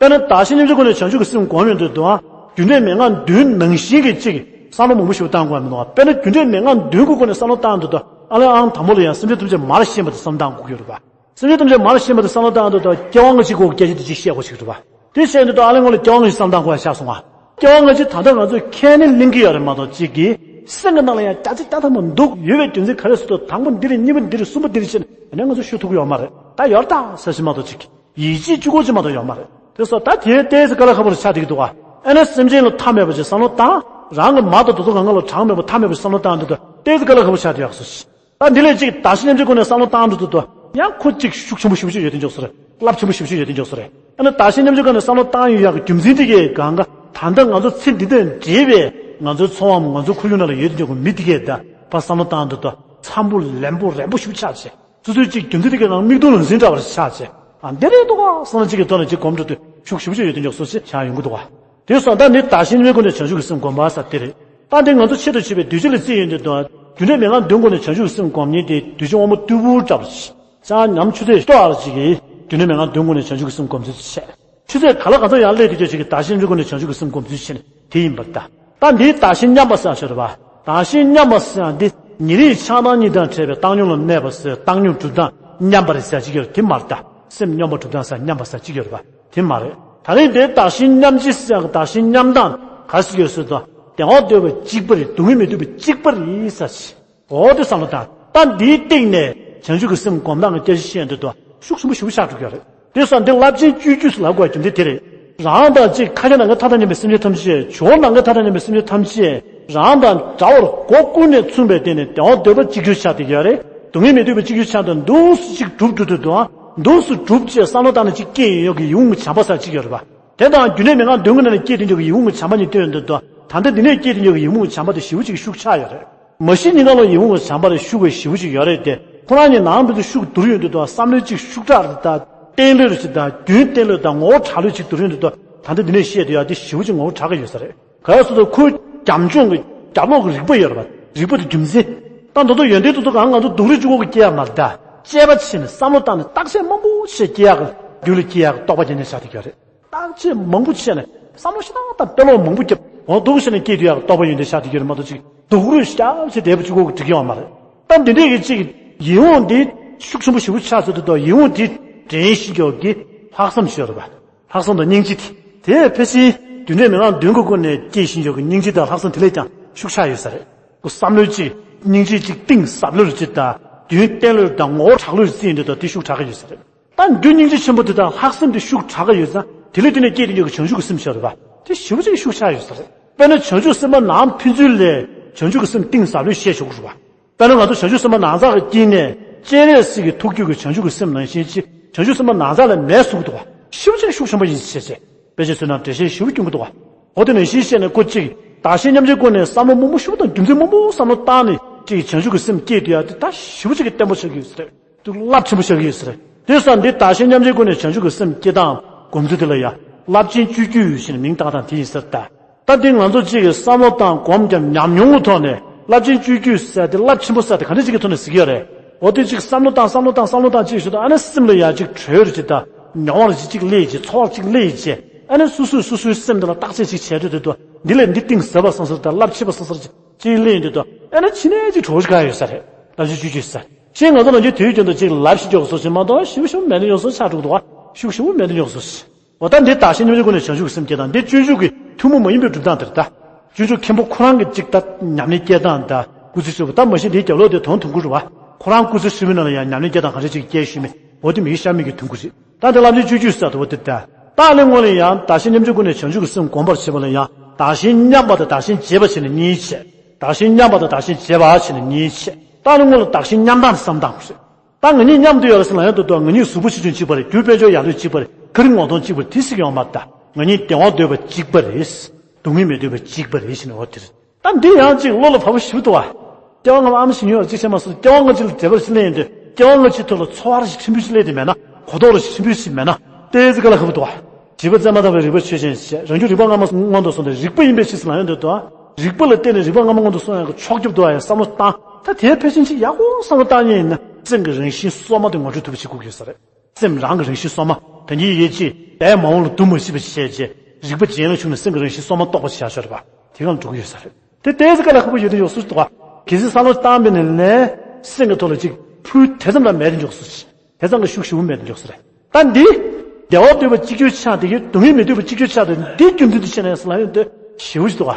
དཔེར་ན་བདག་གཞན་མཉམ་བརྗེའི་སྒོ་ནས་བྱང་ཆུབ་ཀྱི་སེམས་སྒོམ་ཡོང་དུས་དུའང་རྒྱུ་འབྲས་མན་ངག་བདུན་ནང་བཞིན་གྱི་ཅིག་བསམ་བློ་མང་པོ་ཞིག་བཏང་དགོས་མི་འདུག་དཔེར་ན་རྒྱུ་འབྲས་མན་ངག་བདུན་གྱི་སྒོ་ནས་བསམ་བློ་བཏང་དུས་ད་ཨ་ལས་ཨང་དང་པོ་ལ་ཡང་སེམས་ཅན་ཐམས་ཅད་མར་ཤེས་པ་དེ་བསམ་བློ་བཏང་དགོས་ཀྱི་ཡོད་རེད་པ། སེམས་ཅན་ཐམས་ཅད་མར་ཤེས་པ་དེ་བསམ་བློ་བཏང་དུས་ད་སྐྱེ་བ་སྔ་ཕྱི་གི་སྐད་ཆ་དེ་ཅིག་བཤད་དགོས་ཞིག་རེད་པ། དེ་བཤད་དུས་ད་ཨ་ལས་སྔོན་ལ་སྐྱེ་བ་སྔ་ཕྱི་བསམ་བློ་བཏང་དགོས་ཡ་ཆགས་སོང་ང་། སྐྱེ་བ་སྔ་ཕྱི་ད་ལྟ་ང་ཚོས་ཁས་ནི་ལེན་གྱི་ཡོད་རེད་མ་གཏོགས་གཅིག་གིས་སེམས་ཀྱི་ནང་ལ་ཡང་བརྒྱ་ཆ་བརྒྱ་ཐམ་པ་འདུག་ཡོད་པའི་རྒྱུ་མཚན་ག་རེ་ཟེར་དུས་དང་པོ་འདི་རེད། གཉིས་པ་འདི་རེད། གསུམ་པ་འདི་རེད་ཅེས་ནས་ཡང་ན་ང་ཚོས་ཤོད་ཐུབ་ཀྱི་ཡོད་མ་རེད། ད་ཡོད་རེད་ད་ཟེར་ཞིག་མ་གཏོགས་གཅིག་ཡིད་ཆེས་གཅིག་པོ་ཅིག་མ་གཏོགས་ཡོད་མ་རེད། དེ་སོགས་ད་དེའི་ཏོག་ཙམ་དཀའ་ལས་ཁག་པོ་རུ་ཆགས་བསྡད་ཀྱི་འདུག་ག་ཨ་ནི་སེམས་ཅན་ལ་མཐའ་མེད་པ་ཅིག་བསམ་བློ་བཏང་། རང་གི་མ་དང་དེ་ཚོ་གང་ག་ལ་གྲངས་མེད་པ་མཐའ་མེད་པ་བསམ་བློ་བཏང་དུས་ད་ཏོག་ཙམ་དཀའ་ལས་ཁག་པོ་ཆགས་བསྡད་ཡག་སོ་ཞིག་ད་འདི་ལས་ཅིག་བདག་གཞན་མཉམ་བརྗེའི་སྒོ་ནས་བསམ་བློ་བཏང་འགྲོ་དུས་ད་ཡང་ཁོ་ཅིག་ཤུགས་ཆེན་པོ་ཞེ་པོ་ཅིག་ཡོད་དེ་འཇོག་སོ་རེད། རླབས་ཆེན་པོ་ཞེ་པོ་ཅིག་ཡོད་དེ་འཇོག་སོ་རེད། ཨ་ནི་བདག་གཞན་མཉམ་བརྗེའི་སྒོ་ནས་བསམ་བློ་བཏང་ཡོང་ཡག་གི་རྒྱུ་མཚན་དེ་གའི་གང་ག་ད་ལྟ་ང་ཚོ་ཚེ་འདི་དང་འབྲེལ་བའི་ང་ཚོའི་འཚོ་བའམ་ང་ཚོའི་ཁོར་ཡུག་ནང་ལ་ཡོད་དེ་འཇོག་གི་མི་དེ་གས་ད་ཕར་བསམ་བློ་བཏང་དུས་ད་འཚམ་པོ་ལན་པོ་རན་པོ་ཞེ་པོ་ཆགས་བྱས། སོ་སོའི་ཅིག་རྒྱུ་མཚན་དེ་གའི་ནང་མིག་མཐོང་ལག་ཟིན་འདྲ་བར་ཆགས་བྱས། ཨ་འདི་རེད་འདུག་ག་བསམ་བློ་གཅིག་གི་ཐོག་ནས་ཅིག་གོམས་འགྲོ་དུས་ཤུགས་ཞེ་པོ་ཅིག་ཡོད་དེ་འཇོག་སོ་ཞེས་ཆགས་ཡོང་གི་འདུག་ག་དེ་སོང་ད་ནི་བདག་གཞན་མཉམ་བརྗེའི་སྒོ་ནས་བྱང་ཆུབ་ཀྱི་སེམས་སྒོམ་པ་ཟེར་དེ་རེད། ད་འདི་ང་ཚོ་ཆེད་དུ་བྱེད་པའི་གདུལ་བྱ་ལ་བརྩིས་ཡོང་དུས་ད་རྒྱུ་འབྲས་མན་ངག་བདུན་སྒོ་ནས་བྱང་ཆུབ་ཀྱི་སེམས་སྒོམ་མཁན་དེ་གདུལ་བྱ་དབང་པོ་རྟུལ་པོ་འདྲ་བ་ཞིག་ཅང་ཉམ་ཆུ་ཚོད་ལྟོ་ཨར་ཅིག་གིས་རྒྱུ་འབྲས་མན་ངག་བདུན་སྒོ་ནས་བྱང་ཆུབ་ཀྱི་སེམས་སྒོམ་ཚུལ་བཤད། ཆུ་ཚོད་ག་ལ་ག་ཚོད་ཡར་སླེབས་དུས་ཀྱང་ཅིག་གིས་བདག་གཞན་མཉམ་བརྗེའི་སྒོ་ནས་བྱང་ཆུབ་ཀྱི་སེམས་སྒོམ་ཚུལ་བཤད་ནས་དེ་ཡིན་པར་གདའ། ད་འདིའི་བདག་གཞན་མཉམ་པ་ཟེར་ཡག་ཅིག་ཡོད་རེད་པ། བདག་གཞན་མཉམ་པ་ཟེར་ཡག་འདི་ཉེ་རིང་ཆགས་སྡང་གཉིས་དང་བྲལ་བའི་བཏང་སྙོམས་ལ་གནས་པ་ཟེར། བཏང་སྙོམས་གྲུབ་སྟངས་མཉམ་པ་རེད་ཟེར་ཡག་ཅིག་ཡོད་རེད། དེ་མ་རེད་ད། སེམས་སྙོམས་པར་གྲུབ་སྟངས་ཟེར་མཉམ་པ་ཟེར་ཡག་ཅིག་ཡོད་རེད་པ། དེ་མ་རེད། ད་རིང་འདིའི་བདག་གཞན་མཉམ་བརྗེ་ཟེར་ཡག་གི་བདག་གཞན་མཉམ་སྟངས་ག་རེ་ཟེར་གྱི་ཡོད་ཟེར་དུས་བདེ་བ་འདོད་པ་གཅིག་པ་རེད། སྡུག་བསྔལ་མི་འདོད་པ་གཅིག་པ་རེད་ཟེར་ཡག་འོ་དེ་བསམ་བློ་བཏང་། ད་འདིའི་སྟེང་ནས་བྱང་ཆུབ་ཀྱི་སེམས་སྒོམ་སྟངས་ཀྱི་སྐད་ཆ་བཤད་ཡོང་དུས་ད་ཤུགས་ཆེན་པོ་ཞེ་པོ་ཆགས་འགྲོ་གི་ཡོད་རེད། དེ་སོང་འདི་རླབས་ཆེན་སྤྱོད་བརྒྱུད་ཟེར་ལབ་དགོས་རྒྱུ་འདི་དེ་རེད། རང་དང་གཅིག་ཁ་ཁྱེར་ནང་གི་མཐའ་དང་མཉམ་པའི་སེམས་ཅན་ཐམས་ཅད། ཇོ་བོ་ནང་གི་མཐའ་དང་མཉམ་པའི་སེམས་ཅན་ཐམས་ཅད་རང་དང་འདྲ་བར་སྒོ་ཀུན་ནས་མཚུངས་པའི་སྟེང་ནས་བདེ་བ་འདོད་པ་གཅིག་གྱུར་ཆགས་བསྡད་ཀྱི་ཡོད་རེད། སྡུག་བསྔལ་མི་འདོད་པ་གཅིག་གྱུར་ཆགས་དང་འདུག་སེ་གཅིག་གྲུབ་འགྲོ་དུས་ད་འདུག་སེ་གྲུབ་ཅེས་བསམ་བློ་བཏང་ནས་གཅིག་སྐྱེས་ཡོང་ཡག་གི་ཡིད་འོང་གི་བྱམས་པ་ཟེར་ཡག་ཅིག་ཡོད་རེད་པ། དེ་དང་རྒྱུ་འབྲས་མན་ངག་བདུན་གྱི་ནང་ནས་སྐྱེས་བསྡད་ཡོང་ཡག་གི་ཡིད་འོང་གི་བྱམས་པ་གཉིས་བསྟན་ཡོང་དུས་ད་ད་ལྟ་འདི་ནས་སྐྱེས་བསྡད་ཡོང་ཡག་གི་ཡིད་འོང་གི་བྱམས་པ་དེ་ཞེ་པོ་ཅིག་ཤུགས་ཆགས་ཡོད་རེད། མ་གཞི་སྙིང་ག་ལ་ཡིད་འོང་གི་བྱམས་པ་རེད། ཤུགས་ཀྱི་ཞེ་པོ་ཅིག་ཡོད་རེད་དེ། ཁོ་རང་གཉིས་ནང་བཞིན་དུ་ཤུགས་བསྡུར་ཡོང་དུས་ད་བསམ་བློའི་ཅིག་ཤུགས་དྲག་རེད་ད། བརྟན་ལྷོད་རེད་ཅིག་ད། རྒྱུན་བརྟན་ལྷོད་ད། ངོ་བོ་དྲག་ལྷོད་ཅིག་བསྡུར་ཡོང་དུས་ད་ད་ལྟ་འདི་ནས་བཤད་དུས་ཡ་དེ་ཞེ་པོ་ཅིག་ངོ་བོ་དྲག་གི་ཡོད་ས་རེད། ག་རེ་ཟེར་དུས་ཁོའི་རྒྱབ་ལྗོངས་ཀྱི་རྒྱབ་ལོགས་ཀྱི་རིག་པ་ཡོད་རེད་པ། རིག་པ་དེ་རྒྱུ་མཚན། ད་མདོར་དུ་ཡོན་ཏན་དེ་ཚོ་གང་ང་ཚོ་སྡུག་རུས་གཅིག་པོ་གིས་སྐྱེ་ཡག་མ་རེད་ད། དཔྱད་པ་བྱས་ནས་བསམ་བློ་བཏང་ནས་བརྟག་དཔྱད་མང་པོ་བྱས་སྐྱེ་ཡག་གི་རྒྱུ་ལ་སྐྱེ་ཡག་གི་རྟོགས་པ་རྒྱན་ལྡན་ཆགས་བསྡད་ཀྱི་ཡོད་རེད། བརྟག་དཔྱད་མང་པོ་བྱས་ནས་བསམ་བློ་ཞེ་དྲག་དང་དཔེ་ཀློག་མང་པོ་བརྒྱབ། འོ་འདུག་བྱས་ནས་སྐྱེས་དུས་ཡག་རྟོགས་པ་ཡོན་ཏན་ཆགས་བསྡད་ཀྱི་རེད་མ་གཏོགས་ཅིག་སྡུག་རུས་ཞེ་དྲག་བྱས་བསྡད་པ་གཅིག་པོ་གིས་འགྲིག་གི་ཡོད་མ་རེད། ད་འདི་འདྲས་ཀྱི་ཅིག་ཡིད་འོང་འདི་ཤུགས་ཆེན་པོ་ཞེ་པོ་ཆགས་ཚར་དུས་ད་ཡིད་འོང་འདི་འདྲེན་ཤེས་ཀྱི་ཡག་གི་ལྷག་བསམ་ཞིག་ཡོད་རེད་པ། ལྷག་བསམ་དང་སྙིང་རྗེ་དེ། དེ་ཕལ་ཆེར་རྒྱུ་འབྲས་མན་ངག་བདུན་གྱི་སྒོ་ནས་སྐྱེས་བཞིན་ཡོད་ཀྱི་སྙིང་རྗེ་དང་ལྷག་བསམ་དེ་ལས་ཀྱང་ཤུགས་ཆགས་ཡོད་ས་རེད། ཁོ་བསམ་བློའི་ཅིག་སྙིང་རྗེ་ཅིག་གཏིང་ཟབ་ལྷོད་ཅིག་དང་། རྒྱུན་བརྟན་ལྷོད་དང་ངོ་བོ་དྲག་ལྷོད་ཅིག་བརྩིས་ཡོང་དུས་ད་དེ་ཤུགས་དྲག་གི་ཡོད་ས་རེད། ད་རྒྱུ་སྙིང་རྗེ་ཆེན་པོ་དེ་དང་ལྷག་བསམ་དེ་ཤུགས་དྲག་གི་ཡོད་ཙང་དེ་ལས་དེ་ནས་སྐྱེས་དེ་ཡོད་ཀྱི་བྱང་ཆུབ་ཀྱི་སེམས་ཤར་བ་དེ་ཞེ་པོ་ཅིག་ཤུགས་ཆགས་ཡོད་ས་རེད། དཔེར་ན་བྱང་ཆུབ་སེམས་དཔའ་ནང་ཕན་ཚུན་ལས་བྱང་ཆུབ་ཀྱི་སེམས་གཏིང་ཟབ་ལྷོད་བཤད་ཆོག་གི་རེད་པ། དཔེར་ན་ང་ཚོ་བྱང་ཆུབ་སེམས་དཔའ་ནང་ཚགས་ཀྱི་དཀྱིལ་ནས་སྤྱན་རས་གཟིགས་ཀྱི་ཐུགས་རྒྱུད་ཀྱི་བྱང་ཆུབ་ཀྱི་སེམས་ནང་བཞིན་ཅིག་བྱང་ཆུབ་སེམས་དཔའ་ནང་ཚགས་ལ་མེད་བཟོ་གི་འདུག་ག་ཞེ་པོ་ཅིག་ཤུགས་ཆེན་པོ་ཡིན་ཞེས་བྱས། དཔེ་ཆའི་ཚུལ་ནང་འགྲེལ་བཤད་ཞེ་པོ་སྐྱོན་གྱི་འདུག་ག་འོ་དེ་ནང་བཞིན་བཤད་ནས་ཁོ་གཅིག་བདག་གཞན་མཉམ་བརྗེའི་སྒོ་ནས་བསམ་བློ་མང་པོ་ཞིབ་དང་རྒྱུ་མཚན་མང་པོ་བསམ་བློ་བཏང་ནས་གཅིག་བྱང་ཆུབ་ཀྱི་སེམས་སྐྱེས་དུས་ཡ་དེ་ད་ཞེ་པོ་ཅིག་གི་བརྟན་པོ་ཆགས་ཀྱི་ཡོད་ས་རེད། དུ་རླབས་ཆེན་པོ་ཆགས་ཀྱི་ཡོད་ས་རེད། དེ་སོང་འདི་བདག་གཞན་མཉམ་བརྗེའི་སྒོ་ནས་བྱང་ཆུབ་ཀྱི་སེམས་སྐྱེ་སྟངས་སྒོམ་ཚུལ་དེ་ལ་ཡ་རླབས་ཆེན་སྤྱོད་བརྒྱུད་ཞེས་ནས་མིང་བཏགས་སྟངས་དེ་ཡིན་ས་རེད་ད། ད་འདི་ང་ཚོ་གཅིག་གིས་བསམ་བློ་བཏང་སྒོམ་རྒྱབ་ཉམས་མྱོང་གི་ཐོག་ནས་རླབས་ཆེན་སྤྱོད་བརྒྱུད་ཟེར་དེ་རླབས་ཆེན་པོ་ཟེར་དེ་ག་འདྲ་ཅིག་གི་ཐོག་ནས་ཟེར་གྱི་ཡོད་རེད། འོ་དེ་གཅིག་བསམ་བློ་བཏང་བསམ་བློ་བཏང་བསམ་བློ་བཏང་གཅིག་ཞུ་དང་ཨ་ནི་སེམས་ལ་ཡ་གཅིག་གྲོས་རེ་གཅིག་དང་མྱོང་བ་རེ་གཅིག་གཅིག་སླེབས་གཅིག་ཚོར་བ་གཅིག་སླེབས་གཅིག་ཨ་ནི་སོ་སོས་སོ་སོའི་སེམས་དེ་ལ་བརྟག་དཔྱད་ཅིག་བྱས་དུས་དེ་དུ་འདི་ལས་འདི་གཏིང་ཟབ་པ་སོང་ཟེར་དང་རླབས་ཆེ་བ་སོང་ཟེར་གཅིག་སླེབས་ཡོང་དུས་དུ་ཨ་ནི་ཕྱི་ནས་གཅིག་གྲོགས་ཤིག་ག་ཡོད་ས་རེད། རླབས་ཆེན་སྤྱོད་བརྒྱུད་ཟེར་ཤེས་ང་ཚོ་ལ་འདི་དུས་རྒྱུན་དུ་གཅིག་ལབ་ཤིག་འཇོག་སོ་ཞིག་མ་གཏོགས་ཞིབ་ཞིབ་མེད་དུ་འཇོག་སོ་ཆགས་འགྲོ་གི་འདུག་བ། ཤུགས་ཞིབ་མེད་དུ་འཇོག་སོ་ཞིག་འོ་ད་འདི་བདག་གཞན་མཉམ་བརྗེའི་སྒོ་ནས་བྱང་ཆུབ་ཀྱི་སེམས་བསྐྱེད་དང་འདི་སྤྱོད་འཇུག་གི་ཐུན་མོང་མ་ཡིན་པའི་སྒྲུབ་སྟངས་དེ་རེད་ད། སྤྱོད་འཇུག་མཁན་པོ་ཁོ་རང་གི་གཅིག་ད་ཉམས་ལེན་སྐྱེལ་སྟངས་ད་སྐུ་ཚེ་ཧྲིལ་པོ་ད་མ་གཞི་འདིའི་རྒྱབ་ལོགས་དེ་དོན་དུམ་བུ་རེད་བ། ཁོ་རང་སྐུ་ཚེ་ཧྲིལ་པོའི་ནང་ལ་ཡང་ཉམས་ལེན་སྐྱེལ་སྟངས་ག་འདྲ་ཅིག་སྐྱེལ་ཤེས་མེད་འོ་དེ་མི་ཤ་མིག་གི་ཐུན་གུ་རེད། ད་དེ་ལ་ནི་སྤྱོད་འཇུག་ཟེར་དུ་འོ་དེ་ད། ད་ལས་སྔོན་ལ་ཡང་བདག་གཞན་མཉམ་བརྗེའི་སྒོ་ནས་བྱང་ཆུབ་ཀྱི་སེམས་སྒོམ་པར་བྱེད་པ་ལ་ཡང་བདག་གཞན་མཉམ་པ་དང་བདག་གཞན་བརྗེ་བ་བྱས་ནས་གཉིས་བྱས། བདག་གཞན་མཉམ་པ་དང་བདག་གཞན་བརྗེ་བ་བྱས་ནས་གཉིས་བྱས། ད་ལས་སྔོན་ལ་བདག་གཞན་མཉམ་སྟངས་བསམ་སྟངས་རེད། ད་ང་གཉིས་མཉམ་དུ་ཡོད་རེད་ཟེར་ལ་ཡང་དུ་དུ་ང་གཉིས་གཟུགས་པོ་ཆེ་ཆུང་གཅིག་པ་རེད། རྒྱུ་དཔལ་འབྱོར་ཡར་ལོས་གཅིག་པ་རེད། ཁ་རི་ངོ་གདོང་གཅིག་པ་རེད། དེ་སྲིད་ཡོང་མ་ད། ང་གཉིས་བདེ་བ་འདོད་པ་གཅིག་པ་རེད། སྡུག་བསྔལ་མི་འདོད་པ་གཅིག་པ་རེད་ཟེར་ནས་འོ་དེ་རེད། ད་འདི་ཡང་གཅིག་བློ་ལ་བབས་པ་ཞིག་འདུག་བ། སྐྱེ་བ་སྔ་མ་ཨ་མ་ཞིག་ཉོན་ཡོད་གཅིག་བྱས་མ་སོང་། སྐྱེ་བ་སྔ་ཕྱི་ལ་འབྲེལ་བ་ཞིག་སླེབས་ཡོང་དུས་སྐྱེ་བ་སྔ་ཕྱིའི་ཐོག་ལ་ཚོར་བ་ཞིག་ཕྲན་བུ་ཞིག་སླེབས་དེ་མེད་ན་གོ་རྟོགས་རེ་ཞིག་ཕྲན་བུ་ཞིག་མེད་ན་ཏོག་ཙམ་དཀའ་ལས་ཁག་པོ་འདུག་བ། བྱིས་པ་བཙས་མ་ཐག་པའི་རིག་པ་ཆོས་ཅན་ཞེས་རང་རྒྱུད་རིག་པ་སྔ་མ་སྔོན་དུ་སོང་སྟེ་རིག་པ་ཡིན་པའི་ཕྱིར་ཟེར་ལ་ཡོང་དུས་དུ། རིག་པ་ལ་བརྟེན་ནས་རིག་པ་སྔ་མ་སྔོན་དུ་སོང་ཡག་གི་ཕྱོགས་སྐྱོབ་འདུག་ཨ་ཡ་བསམ་བློ་བཏང་། ད་དེའི་ཕལ་ཆེར་ཅིག་ཡག་པོ་བསམ་བློ་བཏང་ཉན་ཡིན་ན་སེམས་ཀྱི་རང་བཞིན་སོ་མ་དེ་ངོ་སྤྲོད་ཐུབ་པ་ཞིག་དགོས་ཀྱི་ཡོད་ས་རེད། སེམས་རང་གི་རང་བཞིན་སོ་མ་དེ་ཉིད་ཡོད་ཅེས་པས་མ་འོངས་ལ་སྡུག་མ་སྲིད་པ་བྱས་རྗེས་རིག་པ་རྗེས་ལ་ཞུགས་ནས་སེམས་ཀྱི་རང་བཞིན་སོ་མ་རྟོགས་པ་བྱ་ཤོར་བ་དེ་གང་ལ་འགྲོ་གི་ཡོད་ས་རེད། དེ་ཏོག་ཙམ་དཀའ་ལས་ཁག་པོ་ཡོད་དུ་ཡོད་སུ་འདུག་ག་གལ་སྲིད་བསམ་བློ་བཏང་པས་ནས་ལན་སེམས་ཀྱི་ཐོག་ལ་ཅིག་ཕུལ་དེ་ཙམ་ལ་མེད་དུ་འཇོག་སུ་ཅིག་དེ་ཙམ་གྱི་ཤུགས་ཞུ་བ་མེད་དུ་འཇོག་ས་རེད། ད་འདི། བདེ་བ་འདོད་པ་གཅིག་གྱུར་ཆགས་དེ་གི་སྡུག་བསྔལ་མི་འདོད་པ་གཅིག་གྱུར་ཆགས་དེ་འདི་རྒྱུ་མཚན་དུ་བྱས་ནས་ལ་ཡོད་དེ་ཞེ་པོ་ཞིག་འདུག་ག་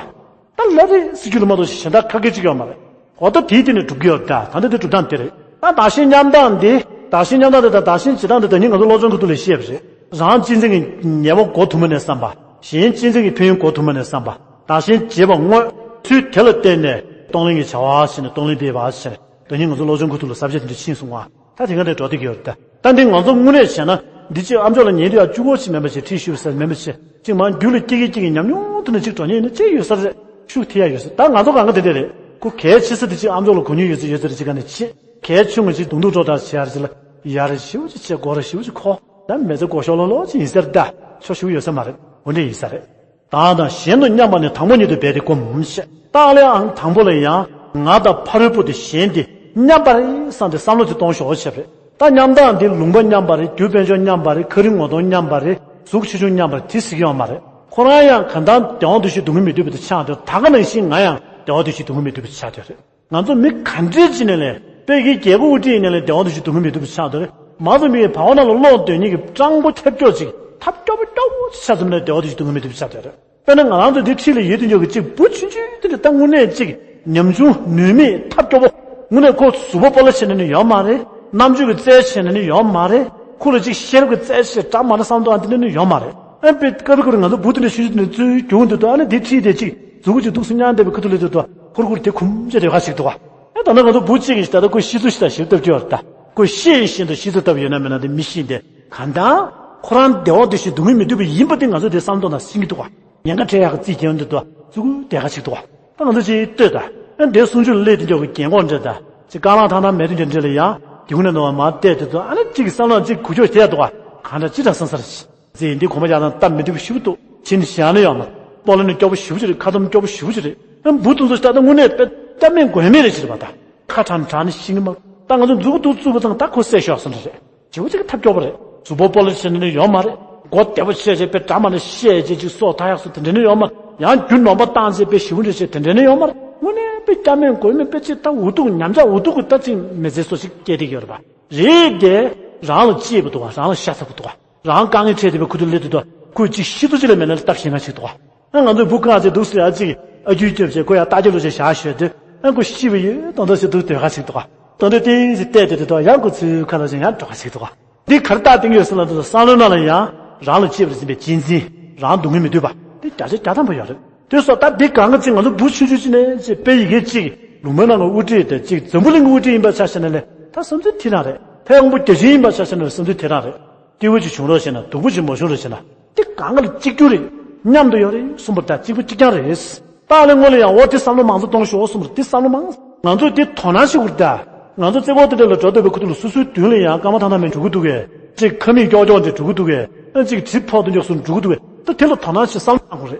ད་ལབ་རེད་ཟེར་རྒྱུ་ལ་མ་གཏོགས་གཞན་དག་ཁ་སྐད་ཅིག་ཡོད་མ་རེད། འོ་ད་དེའི་སྟེང་ནས་སྒྲུབ་ཀྱི་ཡོད་ད། ད་འདི་འདི་སྒྲུབ་སྟངས་དེ་རེད། ད་བདག་གཞན་མཉམ་སྟངས་འདི། བདག་གཞན་མཉམ་སྟངས་འདི་དང་བདག་གཞན་བརྗེ་སྟངས་འདི་ད་ནི་ང་ཚོ་བློ་སྦྱོང་གི་ཐོག་ལ་བཤད་པ་རེད། རང་གཅེས་འཛིན་གྱི་ཉེས་པ་འགོག་ཐུབ་མ་ནས་བསམ་པ། གཞན་གཅེས་འཛིན་གྱི་ཕན་ཡོན་འགོག་ཐུབ་མ་ནས་བསམ་པ། བདག་གཞན་བརྗེ་བ་དངོས། ཚུལ་དེ་ལ་བརྟེན་ནས་གཏོང་ལེན་གྱི་བྱ་བ་ཞིག་ནས་གཏོང་ལེན་སྤེལ་བ་ཞིག་ནས་ད་ནི་ང་ཚོ་བློ་སྦྱོང་གི་ཐོག་ལ་ས་བཅད་དེ་འདྲ་ཕྱིན་སོང་བ། ད་དེ་ག་འདྲ་འགྲོ་བསྡད་ཀྱི་ཡོད་རེད་ད། ད་འདི་ང་ཚོ་དངོས་གནས་བྱས་ན་འདི་ཅིག་ཨ་མཆོག་ལ་ཉན་དུས་ཡང་གཅིག་པོ་ཞིག་མིན་པ་ཞིག་ཁྲིད་ཞུས་ཟེར་མིན་པ་ཞིག་ཅིག་མར་རྒྱུད་ལ་སྐྱེ་གི་སྐྱེ་གི་ཉམས་མྱོང་དུ་ནས་ཅིག་འགྲོ་ཉེན་ཡིན་ན་ཅིག་ཡོད་ས་རེད། ཤུགས་ཐེབས་ཡ་ཡོད་ས། ད་ང་ཚོ་གང་ག་དེ་འདྲ་རེད། ཁོ་གལ་ཆེ་ས་དེ་ཅིག་ཨ་མཆོག་ལ་གོ་མྱོང་ཡོད་ཚེ་ཡོད་ཚེ་རེད་ཅིག་ག་ནས་བྱེད། གལ་ཆུང་ངུ་ཅིག་རྡུང་རྡུང་སྒྲོག་སྒྲོག་བྱེད་ཡ་རེད་ཅིག་ལ་ཡ་རེ་ཞེ་པོ་ཅིག་བྱེད། སྒོ་ར་ཞེ་པོ་ཅིག་ཁོག་ད་མི་ཚེ་སྒོ་ཤོག་ལོག་ལོག་ཅིག་ཡིན་ས་རེད་ད། ཆོ་ཞེ་པོ་ཡོད་ས་མ་རེད། འོ་འདྲ་ཡིན་ས་རེད། བདག་དང་གཞན་དུ་མཉམ་པ་ནི་དང་པོ་ཉིད་དུ་འབད་དེ་སྒོམ་ཞེས། རྟགས་ལས་ཨང་དང་པོ་ལ་ཡང་ང་དང་ཕ་རོལ་པོ་དེ་གཞན་དེ་མཉམ་པ་རེད་བསམ་སྟེ་བསམ་བློ་དེ་གཏོང་ཤོག་ཞེས་པ་རེད། ད་མཉམ་སྟངས་འདི་ལུང་པ་མཉམ་པ་རེད། རྒྱུ་དཔལ་འབྱོར་མཉམ་པ་རེད། ཁ་རི་ངོ་གདོང་མཉམ་པ་རེད། གཟུགས་ཆེ་ཆུང་མཉམ་པ་རེད། དེ་ཟེར་གྱི་ཡོད་མ་རེད། ཁོ་རང་ཡང་གང་ལྟར་བདེ་བ་འདུ་ཤེས་སྡུག་བསྔལ་མི་འདོད་པ་དེ་ཆགས་འདུག་ད་ག་ནང་བཞིན་ང་ཡང་བདེ་བ་འདུ་ཤེས་སྡུག་བསྔལ་མི་འདོད་པ་དེ་ཆགས་འདུག་རེད། ང་ཚོ་མི་ག་འདྲས་ཅིག་ནས་ལས་དཔེ་གི་རྒྱལ་པོ་དབུ་ཁྲིད་ཡིན་ནས་ལས་བདེ་བ་འདུ་ཤེས་སྡུག་བསྔལ་མི་འདོད་པ་ཆགས་འདུག་རེད། མ་འཛོམས་པའི་བར་བ་ན་ལ་ཀློག་འདོན་མཁན་གྱི་སྤྲང་པོ་ཐབས་སྐྱོ་ཅིག་ཐབས་སྐྱོ་པོ་སྐྱོ་པོ་ཅིག་ཆགས་ཙམ་ལས་བདེ་བ་འདུ་ཤེས་སྡུག་བསྔལ་མི་འདོད་པ་ཆགས་འདུག་རེད། དཔེར་ན་ང་རང་ཚོ་འདི་འཁྲིས་ལ་ཡོད་དུས་འཇོག་གི་གཅིག་བུ་ཆུང་ཆུང་དེ་འདྲ་ད་དངོས་གནས་གཅིག་ཉམ་ཆུང་ནུས་མེད་ཐབས་སྐྱོ་པོ། དངོས་གནས་ཁོ་གཟུགས་པོ་སྤོ་ལོ་བྱེད་ནས་ནི་ཡོད་མ་རེད། རྣམ་དཔྱོད་ཀྱི་རྩལ་བྱེད་ནས་ནི་ཡོད་མ་རེད། ཁོ་ལ་གཅིག་ཤེས་རབ་ཀྱི་རྩལ་བྱེད་འདྲ་མ་འདྲ་བསམ་དོན་དེ་འདྲ་ནི་ཡོད་མ་རེད། ཨ་དཔེ་སྐབས་རེ་སྐབས་རེ་ང་ཚོ་བུ་དེ་འདྲ་ཆུང་ཆུང་དེ་འདྲ་འཛུལ་རྒྱུག་འདུག་ད་ནི་དེ་འཁྲིས་དེ་གཅིག་མཛུབ་གུ་གཅིག་ཐུག་སུ་མཉམ་བསྡད་པའི་ཁ་ཐུག་ལ་དུ་དུ་ཧུར་ཧུར་དེ་ཁུམ་ཅེ་རེ་ཁ་ཞིག་འདུག་ག་ཨ་ད་ནི་ང་ཚོ་བུ་གཅིག་གིས་ད་ལྟ་ཁོས་ཤི་ཚུལ་ཞིག་དང་ཞིབ་ལྟ་རྒྱུ་ཡོད་རེད་ད། ཁོས་ཤེས་བཞིན་དུ་ཤི་ཚུལ་ལྟ་བུ་ཡོད་ན་མེད་ན་དེ་མི་ཤེས་ཏེ། གང་ལྟར་ཁོ་རང་བདེ་བ་འདུ་ཤེས་སྡུག་བསྔལ་མི་འདོད་པ་ཡིན་པ་དེ་ང་ཚོ་དེ་བསམ་བློ་ནང་ཟིན་གྱི་འདུག་ག་ཉེན་ཁ་འཕྲད་ཡག་གི་རྩིས་རྒྱག་འདུག་ཏོ། ཙུ་གུ་དེ་ག་ཅིག་འདུག་ག་ད་ང་ཚོ་ཅིག་ལྟོས་ད། ཨ་འདྲའི་གསུང་ཆོས་ལ་སླེབས་དུས་འཇོག་གི་རྒན་གོག་འདྲ་ད། ཅིག་རྐང་ལག་ཐང་ཐང་མེད་དུས་འདྲ་འདྲ་ལ་ཡང་དེ་ཁུ་ནས་ནོར་བ་མར་བལྟས་དུས་ཏོ། ཨ་ནི་ཅིག་གི་བསམ་བློ་ཅིག་གུ་ཅོག་བྱེད་ཡག་འདུག་ག་གང་འདྲ་ཅི་འདྲ་བསམ་ས་རེད། ཟེར་འདི་གོམ་པ་རྒྱག་སྟངས་སྟབས་མི་བདེ་པོ་ཞེ་པོ་འདུག་ཕྱིན་བཞག་ན་ཡང་མ། སྤོ་ལོ་ནི་སྐྱོ་པོ་ཞེ་པོ་ཅིག་རེད། ཁ་འདོན་སྐྱོ་པོ་ཞེ་པོ་ཅིག་རེད། ཨ་འབུ་དུང་ཚོ་ལྟ་ད་དངོས་གནས་དཔེ་སྐྱབས་གནས་དགོས་མེད་རེད་ཅེས་པ་ད། ཁ་གྲང་གྲང་ནི་ཤི་ནི་མ། ད་ང་ཚོ་མཛུབ་གུ་བཙུགས་པ་ཙང་ད་ཁོ་བསད་ཤོག་ཟེར་འདྲ་རེད། བྱེའུ་གཅིག་གི་ཐབས་སྐྱོ་པོ་རེད། མཛུབ་པོ་སྤོ་ལོ་བྱེད་ནི་ཡོད་མ་རེད། མགོ་བདེ་པོ་བྱས་བྱས་དཔེ་འདྲ་མ་འདྲ་བཤད་བྱས་ཅིག་སོ་ད་ཡག་སོ་དེ་འདྲ་ནི་ཡོད་མ་རེད། ཡང་རྒྱུ་ནོམ་པ་བཏང་བྱས་དཔེ་ཞེ་པོ་འདྲ་བྱས་དེ་འདྲ་ནི་ཡོད་མ་རེད། དངོས་གནས་དཔེ་སྐྱབས་གནས་དགོས་མེད་དཔེ་ཅིག་ད་འུ་ཐུག་ཉམས་ཆག་འུ་ཐུག་གི་ད་ཅིག་མི་ཚེ་སོ་ཞིག་སྐྱེལ་བསྡད་ཀྱི་ཡོད་རེད་པ། རེད་དེ། རང་ལ་གཅེས་པ་འདུག་ག་རང་ལ་ཤ་ཚ་པོ་འདུག་ག་རང་དཀའ་ངལ་འཕྲད་བསྡད་པའི་ཁུ་ཐུག་སླེབས་དུས་དུ་ཁོས་ཅིག་ཤི་ཚུལ་ཅིག་ལས་མེད་ན་སྟབས་ཞེ་ན་ཞིག་འདུག་ག་ཨ་ང་ཚོའི་བུ་ཁ་ཅིག་འདུག་སེ་ཡ་ཅིག་ཨ་ཁྱུ་སྐྱོབ་བྱས་ཁོ་ཡང་ལྟ་རྒྱ་ལོ་ཞིག་བཞག་ཤོད་དུས་ཨ་ཁོ་ཤི་བ་ཡོད་དོན་དག་ཞིག་འདུག་སྡོད་ཁ་ཞིག་འདུག་ག་དོན་དུ་ཏིང་ཞིག་བལྟས་དེ་དུས་དུ་ཡང་ཁོ་ཚོའི་ཁ་ལ་ཞིག་ཡང་འགྲོ་ཁ་ཞིག་འདུག་ག་འདི་གར་རྟགས་ཏིང་ཡོད་སེ་ལ་འདུག་བསམ་བློའི་ནང་ལ་ཡང་རང་ལ་གཅེས་པར་འཛིན་པའི་གཅེས་འཛིན་རང་སྡུག་བསྔལ་མི་འདོད་པ་འདི་བརྒྱ་ཆ་བརྒྱ་ཐམ་པ་ཡོད་རེད། དེ་སོགས་ད་འདི་གང་ག་ཅིག་ང་ཚོ་བུ་ཆུང་ཆུང་ཅིག་ནས་ཅིག་དཔེ་ཡི་གེ་ཅིག་ལུང་པའི་ནང་གི་དབུ་ཁྲིད་དེ་ཅིག་འཛམ་བུ་གླིང་གི་དབུ་ཁྲིད་ཡིན་པ་ཆ་བཞག་ན་ལས་ད་བསམ་ཚུལ་དེ་རང་རེད། ཕ་ཡུལ་དབང་པོ་བརྒྱ་བྱིན་ཡིན་པ་ཆ་བཞག་ན་ལས་བསམ་ཚུལ་དེ་རང་རེད། སྐྱིད་པོ་ཅིག་བྱུང་རོགས་བྱས་ན་སྡུག་པོ་ཅིག་མ་བྱུང་རོགས་བྱས་ན་དེ་གང་ག་ལ་གཅིག་གྱུར་རེད། མཉམ་དུ་ཡོད་རེད་གསུངས་པ་རེད། ད་གཅིག་པ་གཅིག་རྐྱང་རེད། ད་ཨ་ལས་སྔོན་ལ་ཡང་འོ་དེ་བསམ་བློ་མང་ཙམ་གཏོང་ཤོག་གསུངས་པ་རེད། དེ་བསམ་བློ་མང་། ང་ཚོས་དེ་དོ་སྣང་བྱེད་དགོས་རེད་ད། ང་ཚོ་རྩེ་ཁོག་དེ་འདྲ་ལ་འགྲོ་འདོད་པའི་ཁུ་ཐུག་ལ་སོ་སོའི་མདུན་ལ་ཡང་སྐར་མ་ཐང་ཐང་མེད་འགྲོ་གི་འདུག་གས། གཅིག་ཁ་མིག་ཀྱོག་ཀྱོག་འདྲ་འགྲོ་གི་འདུག་གས། ཨ་གཅིག་གྲིབ་ཕོག་དུས་མགྱོགས་སུ་འགྲོ་གི་འདུག་གས། ད་དེ་ལ་དོ་སྣང་བྱེད་བསམ་བློ་བཏང་དགོས་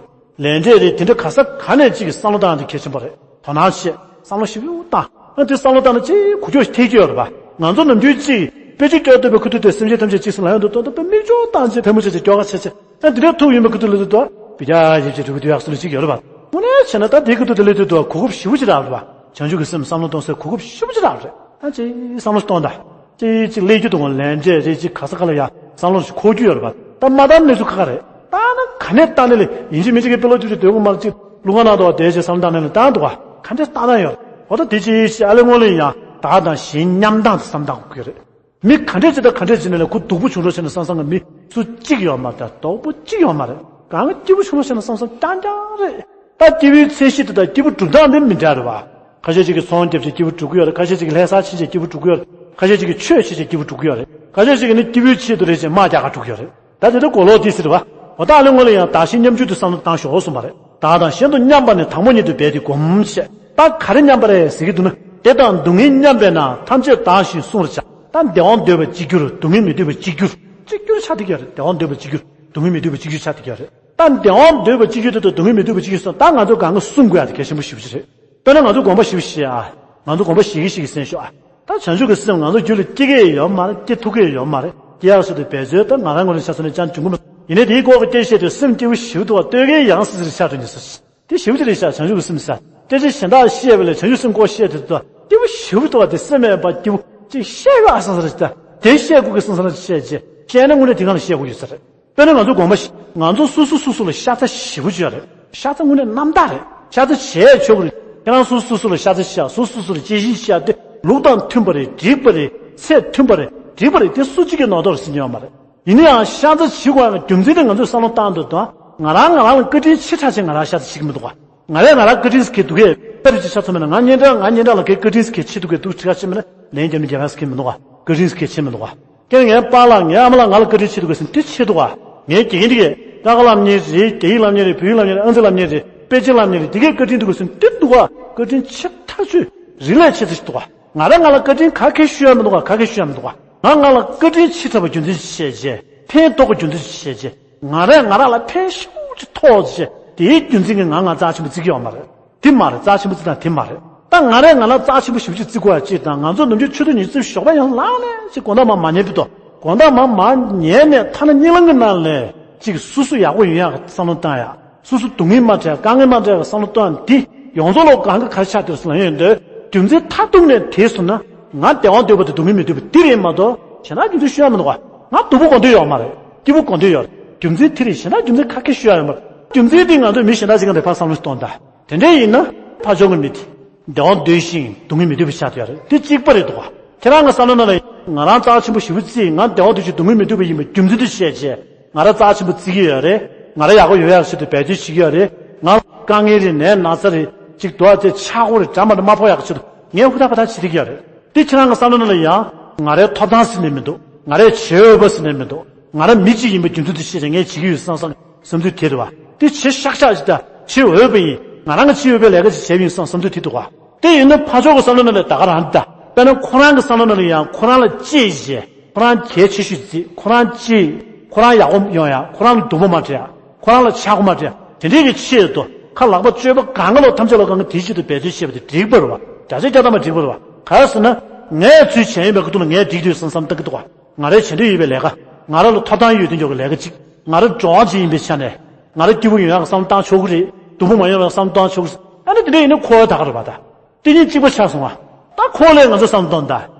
རེད། ལས་འབྲས་རེད། དེ་འདྲ་ག་ས་ག་ནས་གཅིག་གི་བསམ་བློ་བཏང་ཡང་དེ་གལ་ཆེན་པོ་རེད། དོ་སྣང་བྱེད། བསམ་བློ་ཞིབ་ཡོད་བཏང་། ཨ་དེ་བསམ་བློ་བཏང་ན་གཅིག་གོ་རྒྱུ་ཐེག་རྒྱུ་ཡོད་རེད་པ། ང་ཚོ་ནམ་རྒྱུན་གཅིག་དཔེ་ཆ་སྐྱོར་འདོད་པའི་ཁུ་ཐུག་དེ་སེམས་ཅན་ཐམས་ཅད་གཅིག་སུ་ལ་ཡོང་དུ་གཏོང་དུ་དཔེ་མིག་ཆུ་བཏང་བྱས་ཕལ་མོ་ཆེ་ཆེ་སྐྱོ་ག་ཆེ་ཆེ། ཨ་དེ་འདྲ་ཐུག་ཡོང་པའི་ཁུ་ཐུག་ལ་དུ་དོ་བི་རྒྱ་ཡིབ་ཆེ་འགྲོ་གི་འདུག་ཡག་སུ་ལ་གཅིག་ཡོད་རེད་པ། དངོས་གནས་བྱས་ན་ད་དེ་ཁུ་ཐུག་དེ་ལ་དུ་དོ་གོ་སྐབས་ཞིབ་པོ་ཅིག་རག་རེད་པ། བྱང་ཆུབ་ཀྱི་སེམས་བསམ་བློ་གཏོང་སའི་གོ་སྐབས་ཞིབ་པོ་ཅིག་རག་རེད། ཨ་ཅེ་བསམ་བློ་གཏོང་ད། ཅེ་ཅིག་ལས་རྒྱུ་དང་ལས་འབྲས་རེད། ཅིག་ག་ས་ག་ལ་ཡ་བསམ་བློ་ཞིག་འཁོར་རྒྱུ་ཡོད་རེད་པ། ད་མ་བཏང་གནས་ཚུལ་ཁག་ཁག་རེད། བཏང་ན་ག་ནས་བཏང་ནས་ལས་ཡིན་གཅིག་མིན་གཅིག་གི་དཔེ་ལོ་རྒྱུ་ཅིག་སྡོད་དགོས་མ་རེད། ཅིག་ལུས་ཁ་ནང་དུ་བ་བསྡད་ཅེས་བསམ་བློ་བཏང་ནས་ལས་བཏང་འདུག་ག་ག་འདྲས་བཏང་ན་ཡོད་རེད། འོ་ད་དེ་ཅི་ཞིག་ཨ་ལས་སྔོན་ལས་ཡང་བདག་དང་གཞན་མཉམ་སྟངས་དེ་བསམ་བཏང་དགོས་ཀྱི་རེད། མི་ག་འདྲས་ཅིག་དང་ག་འདྲས་ཅིག་ནས་ལས་ཁོ་སྡུག་པོ་བྱུང་རོགས་བྱས་ན་བསམ་བསམ་གི་མི་སུ་གཅིག་ཡོད་མ་རེད། ད་སྡུག་པོ་གཅིག་ཡོད་མ་རེད། གང་གི་སྐྱིད་པོ་བྱུང་རོགས་བྱས་ན་བསམ་བསམ་རྐྱང་རྐྱང་རེད། ད་སྐྱིད་པོའི་ཚད་གཞི་དེ་དང་སྐྱིད་པོ་སྒྲུབ་སྟངས་དེ་མི་འདྲ་རེད་བ། ཁ་ཤས་ཅིག་གིས་ཚོང་བརྒྱབ་བྱས་སྐྱིད་པོ་སྒྲུབ་ཀྱི་ཡོད་རེད། ཁ་ཤས་ཅིག་གིས་ལྷ་སར་ཕྱིན་བྱས་སྐྱིད་པོ་སྒྲུབ་ཀྱི་ཡོད་རེད། ཁ་ཤས་ཅིག་གིས་ཆོས་བྱས་བྱས་སྐྱིད་པོ་སྒྲུབ་ཀྱི་ཡོད་རེད། ཁ་ཤས་ཅིག་གིས་ནི་སྐྱིད་པོའི་ཆེད་དུ་རེད་ཅེས་དམག་རྒྱག་ག་འགྲོ་གི་ཡོད་རེད། ད་དེ་ཚོ་གོ་ལོག་དེ་ཟེར་བ། འོ་ད་ཨ་ལས་སྔོན་ལ་ཡང་བདག་གཞན་མཉམ་བརྗོད་དུ་བསམ་བློ་བཏང་ཞོག་གསུངས་པ་རེད། བདག་དང་གཞན་དུ་མཉམ་པ་ནི་དང་པོ་ཉིད་དུ་འབད་དེ་སྒོམ་ཞེས། ད་ག་རེ་མཉམ་པ་རེད་ཟེར་གྱི་འདུག་ན། བདེ་དང་སྡུག་བསྔལ་མཉམ་པས་ན་ཐམས་ཅད་བདག་བཞིན་གསུངས་རེད་བྱ། ད་བདེ་བ་འདོད་པ་གཅིག་གྱུར། སྡུག་བསྔལ་མི་འདོད་པ་གཅིག་གྱུར། གཅིག་གྱུར་ཆགས་བསྡད་ཀྱི་ཡོད་རེད། བདེ་བ་འདོད་པ་གཅིག་གྱུར། སྡུག་བསྔལ་མི་འདོད་པ་གཅིག་གྱུར་ཆགས་བསྡད་ཀྱི་ཡོད་རེད། ད་བདེ་བ་འདོད་པ་གཅིག་གྱུར་དེ་དང་སྡུག་བསྔལ་མི་འདོད་པ་གཅིག་གྱུར་སོང་ད་ང་ཚོ་གང་ག་གསུང་དགོས་ཡ་དེ་གལ་ཆེན་པོ་ཞེ་པོ་ཅིག་རེད། དཔེར་ན་ང་ཚོ་དགོངས་པ་ཞེ་པོ་ཞིག་བཞེས་ཨ། ང་ཚོ་དགོངས་པ་བཞེས་ཀྱི་བཞེས་ཀྱི་ཟེར་ཤོག་ཨ། ད་བྱང་ཆུབ་ཀྱི་སེམས་ང་ཚོ་རྒྱུད་ལ་སྐྱེ་གི་ཡོད་མ་རེད། སྐྱེ་ཐུབ་ཀྱི་ཡོད་མ་རེད། སྐྱེ་ཡག་སྲོལ་དེ་འབད་རྩོལ་ད་ང་རང་ངོས་ནས་ཆ་མཚོན་ན་ཅང་འབྱུང་གི་མེད། ཡིན་ནའི་དེའི་སྐོར་གྱི་སྐད་བཤད་དུས་སེམས་སྐྱིད་པོ་ཞེ་པོ་འདུག་བ། ལྟོས་གི་ཡང་སི་སི་རེ་ཤ་འགྲོ་ཉེ་སོ། དེ་ཞེ་པོ་ཅིག་རེད་ཤག་བྱང་ཆུབ་ཀྱི་སེམས་ཟེར། སྐད་ཆ་གཞན་དག་བཤད་པ་ལས་བྱང་ཆུབ་སེམས་སྐོར་བཤད་དུས་ད་སྐྱིད་པོ་ཞེ་པོ་འདུག་བ། དེ་སེམས་མེད་པ་སྐྱིད་པོ་ཅིག་བཤད་ཡོད་ཨ་སང་ས་རེད་ད། དེ་བཤད་དགོས་ཀྱི་སང་ས་རེད་བཤད་རྗེས་བཤད་ན་དངོས་གནས་དེ་གང་ལ་བཤད་དགོས་ཡོད་ས་རེད། དཔེར་ན་ང་ཚོ་དགོངས་པ་ཞིག་ང་ཚོ་སོ་སོ་སོ་སོ་ལ་ཤ་ཚ་ཞེ་པོ་ཅིག་ཡོད་རེད། ཤ་ཚ་དངོས་གནས་རྣམ་དག་རེད། ཤ་ཚ་བྱས་ཆོག་གི་རེད། ཁྱེད་རང་སོ་སོ་སོ་སོ་ལ་ཤ་ཚ་བྱས། སོ་སོ་སོ་སོ་ལ་དཔྱད་ཞིབ་བྱས་ཏེ་ལུགས་དང་མཐུན་པ་རེད། འགྲིག་པ་རེད། ཚད་མཐུན་པ་རེད། འགྲིག་པ་རེད། དེ་སུ་གཅིག་གིས་ནོར་དོགས་ཟིན་ཡོད་མ་རེད། ཡིན་ན་ཡང་ཤ་ཚ་བྱེད་དགོས་ཡག་རྒྱུ་མཚན་དེ་ང་ཚོས་བསམ་བློ་བཏང་འདོད་དང་། ང་རང་ང་རང་ལ་བཀའ་དྲིན་ཆེ་དྲགས་ཆེ་ང་རང་ཤ་ཚ་བྱེད་ཀྱི་མི་འདུག་ག་ང་རས་ང་རང་བཀའ་དྲིན་ཟེར་གྱི་འདུག་གས། དཔེ་རུ་ཅིག་ཆ་མཚོན་པ་ན་ང་གཉེན་འཕྲད་ང་གཉེན་འཕྲད་ལ་གའི་བཀའ་དྲིན་ཟེར་གྱི་ཆེ་འདུག་གས། འདུག་ཁྲི་ཁ་ཆེ་མིན་ན་ལན་རྒྱབ་ནས་རྒྱག་ཡག་ཟེར་གྱི་མི་འདུག་ག་བཀའ་དྲིན་ཟེར་གྱི་ཆེ་མི་འདུག་ག་ཁྱེད་ངའི་པཱ་ལགས་ངའི་ཨ་མ་ལགས་ང་ལ་བཀའ་དྲིན་ཆེ་འདུག་གས་ཟེར་དེ་ཆེ་འདུག་ག་ངའི་དགེ་རྒན་དེ་གས་ཀ་ཁ་སློབ་གཉེར་རེད། རྒྱ་ཡིག་སློབ་གཉེར་རེད། བོད་ཡིག་སློབ་གཉེར་རེད། ཨང་རྩིས་སློབ་གཉེར་རེད། དཔེ་ཆ་སློབ་གཉེར་རེད། དེ་གས་བཀའ་དྲིན་འདུག་གས་ཟེར་དེ་འདུག་ག་བཀའ་དྲིན་ཆེ་ཐག་ཆོད་རེད་ལས་ཆེ་ཚ་ཞིག་འདུག་ག་ང་རས་ང་ལ་བཀའ་དྲིན་ག་གེ་ཞུ་ཡ་མི་འདུག་ག་ག་གེ་ཞུ་ཡ་མི་འདུག་ག་ང་ང་ལ་བཀའ་དྲིན་ཆེ་དྲགས་པ་རྒྱུ་མཚན་ཞིག་བཤད་རྗེས་ཕན་ཐོགས་ཀྱི་རྒྱུ་མཚན་ཞིག་བཤད་རྗེས་ང་རས་ང་རང་ལ་ཕན་ཤུགས་ཆེ་ཐོགས་རྗེས་དེའི་རྒྱུ་མཚན་གྱིས་ང་ང་རྩ་ཆེན་པོ་བརྩི་གི་ཡོད་མ་རེད། དེ་མ་རེད། རྩ་ཆེན་པོ་བརྩི་སྟངས་དེ་མ་རེད། ད་ང་རས་ང་རང་རྩ་ཆེན་པོ་ཞེ་པོ་ཅིག་བརྩི་དགོས་ཡ་གཅིག་དང་། ང་ཚོ་ནམ་རྒྱུན་ཆུ་ཚོད་ཉི་ཤུ་རྩ་བཞི་ཞོགས་པ་ཡང་ལངས་ནས་ཅིག་དགོང་དག་མར་མ་ཉལ་བསྡད་དོ། དགོང་དག་མར་མ་ཉལ་ནས་ཐ་ན་གཉིད་ལམ་གྱི་ནང་ལས་ཅིག་སོ་སོ་ཡག་པོ་ཡོང་ཡག་བསམ་བློ་བཏང་ཡ། སོ་སོ་སྡུག་བསྔལ་མ་འཕྲད་དཀའ་ངལ་མ་འཕྲད་པའི་བསམ་བློ་གཏོང་ཡ་འདི་ཡོངས་རྫོགས་ལོ་གང་གི་ག་རེ་ཆགས་བསྡད་སོང་ལབ་ཡོང་དུས་རྒྱུ་མཚན་མཐར་ཐུག་ནས་དེ་སོང་ན་ང་བདེ་བ་འདོད་པ་དང་སྡུག་བསྔལ་མི་འདོད་པ་འདི་རེད་མ་གཏོགས་གཞན་དག་རྒྱུ་མཚན་ཤོད་ཡ་མི་འདུག་ག་ང་སྡུག་པོ་དགོས་འདོད་ཡོད་མ་རེད། སྐྱིད་པོ་དགོས་འདོད་ཡོད་རེད། རྒྱུ་མཚན་དེ་རེད། གཞན་དག་རྒྱུ་མཚན་ག་གེ་ཤོད་ཡ་ཡོད་མ་རེད། རྒྱུ་མཚན་འདི་ང་ཚོས་མི་གཞན་དག་ཅིག་ག་འདི་ཕར་བསམ་བློ་གཏོང་དང་། དེ་འདྲ་ཡིན་ན་ཕར་ཕྱོགས་ཀྱི་མི་དེ་བདེ་བ་འདོད་ཤིང་སྡུག་བསྔལ་མི་འདོད་པའི་ཆ་དེ་ཡོད་རེད། དེ་གཅིག་པ་རེད་འདུག་ག་ཁྱེད་རང་གི་བསམ་བློ་ནང་ལ་ང་རང་རྩ་ཆེན་པོ་ཞེ་པོ་བརྩིས། ང་བདེ་བ་འདོད་ཤིང་སྡུག་བསྔལ་མི་འདོད་པ་ཡིན་པའི་རྒྱུ་མཚན་དེ་བཤད་རྗེས་ང་རང་རྩ་ཆེན་པོ་བརྩི་གི་ཡོད་རེད། ང་རང་ཡག་པོ་ཡོད་ཡག་ཆེད་དུ་འབད་བརྩོན་བྱེད་ཀྱི་ཡོད་རེད། ང་དཀའ་ངལ་རེད། ནད་ན་ཚ་རེད། ཅིག་དོ་ཨ་ཚེ་ཆག་སྒོ་རེད། དགྲ་མ་དང་མ་ཕོག་ཡག་ཆེད་དུ་ངས་ཧུར་ཐག་ཕར་ཐག་བྱེད་ཀྱི་ཡོད་རེད། དེ་ཁྱེད་རང་གི་བསམ་བློ་ནང་ལ་ཡང་ང་རའི་ཐོབ་ཐང་ཟེར་ནས་མི་འདུག་ང་རའི་བྱེད་འོས་པ་ཟེར་ནས་མི་འདུག་ང་རང་མི་གཅིག་ཡིན་པའི་རྒྱུ་མཚན་དེ་ཤེས་བྱས་ངས་བྱེད་ཀྱི་ཡོད་བསམ་བསམ་བསམ་ཚུལ་དེ་རེད་བ། དེ་བྱེད་ཤག་ཤག་ཅིག་ད་བྱེད་འོས་པ་ཡིན། ང་རང་གིས་བྱེད་འོས་པའི་ལས་ཀ་ཅིག་བྱས་པ་ཡིན་བསམ་བསམ་ཚུལ་དེ་འདུག་བ། དེ་ཡིན་ན་ཕར་ཕྱོགས་ཀྱི་བསམ་བློ་ནང་ལ་ད་ག་རང་འདི་ད། དཔེར་ན་ཁོ་རང་གི་བསམ་བློ་ནང་ལ་ཡང་ཁོ་རང་ལ་གཅེས་བྱས། ཁོ་རང་གལ་ཆེ་ཤོས་བརྩིས། ཁོ་རང་གཅེས། ཁོ་རང་ཡག་པོ་ཡོང་ཡ། ཁོ་རང་ལ་སྡུག་པོ་མ་འཕྲད་ཡ། ཁོ་རང་ལ་ཆག་སྒོ་མ་འཕྲད་ཡ། དེ་འདྲའི་གི་ཆེད་དུ་ཁ་ལག་པ་གཅོད་པ་གང་ག་ལོ་ཐམས་ཅད་ལོ་གང་གི་དེའི་ཆེད་དུ་འབད་བརྩོན་བྱས་པ་དེ་འགྲིག་པ་རེད་བ། བརྒྱ་ཆ་བརྒྱ་ཐམ་པ་འགྲིག་པ་རེད་བ། ག་རེ་ཟེར་ན། ངས་ཚུལ་བྱས་ཡིན་པའི་ཁ་ཐུག་ལ་ངས་འགྲིག་འདུག་བསམ་བསམ་བཏང་གི་འདུག་བ། ང་རས་བྱེད་འདོད་ཡོད་པའི་ལས་ཀ། ང་ར་ལ་ཐོབ་ཐང་ཡོད་དུས་འཇོག་གི་ལས་ཀ་གཅིག་ང་ར་འགྲོ་བ་ཅིག་ཡིན་པའི་ཆ་ནས། ང་ར་སྐྱིད་པོ་ཡོང་ཡག་གི་བསམ་བློ་བཏང་ཆོག་གི་རེད། སྡུག་པོ་མ་ཡོང་བའི་བསམ་བློ་བཏང་ཆོག་གི་རེད། ཨ་ནི་དེ་འདྲ་ཡིན་ན་འཁོར་བ་ད་ག་རེད་བ་ད། དེ་གཉིས་གཅིག་པ་ཆགས་སོང་བ། ད་ཁོ་ལས་ང་ཚོ་བསམ་བློ་གཏོང་ད།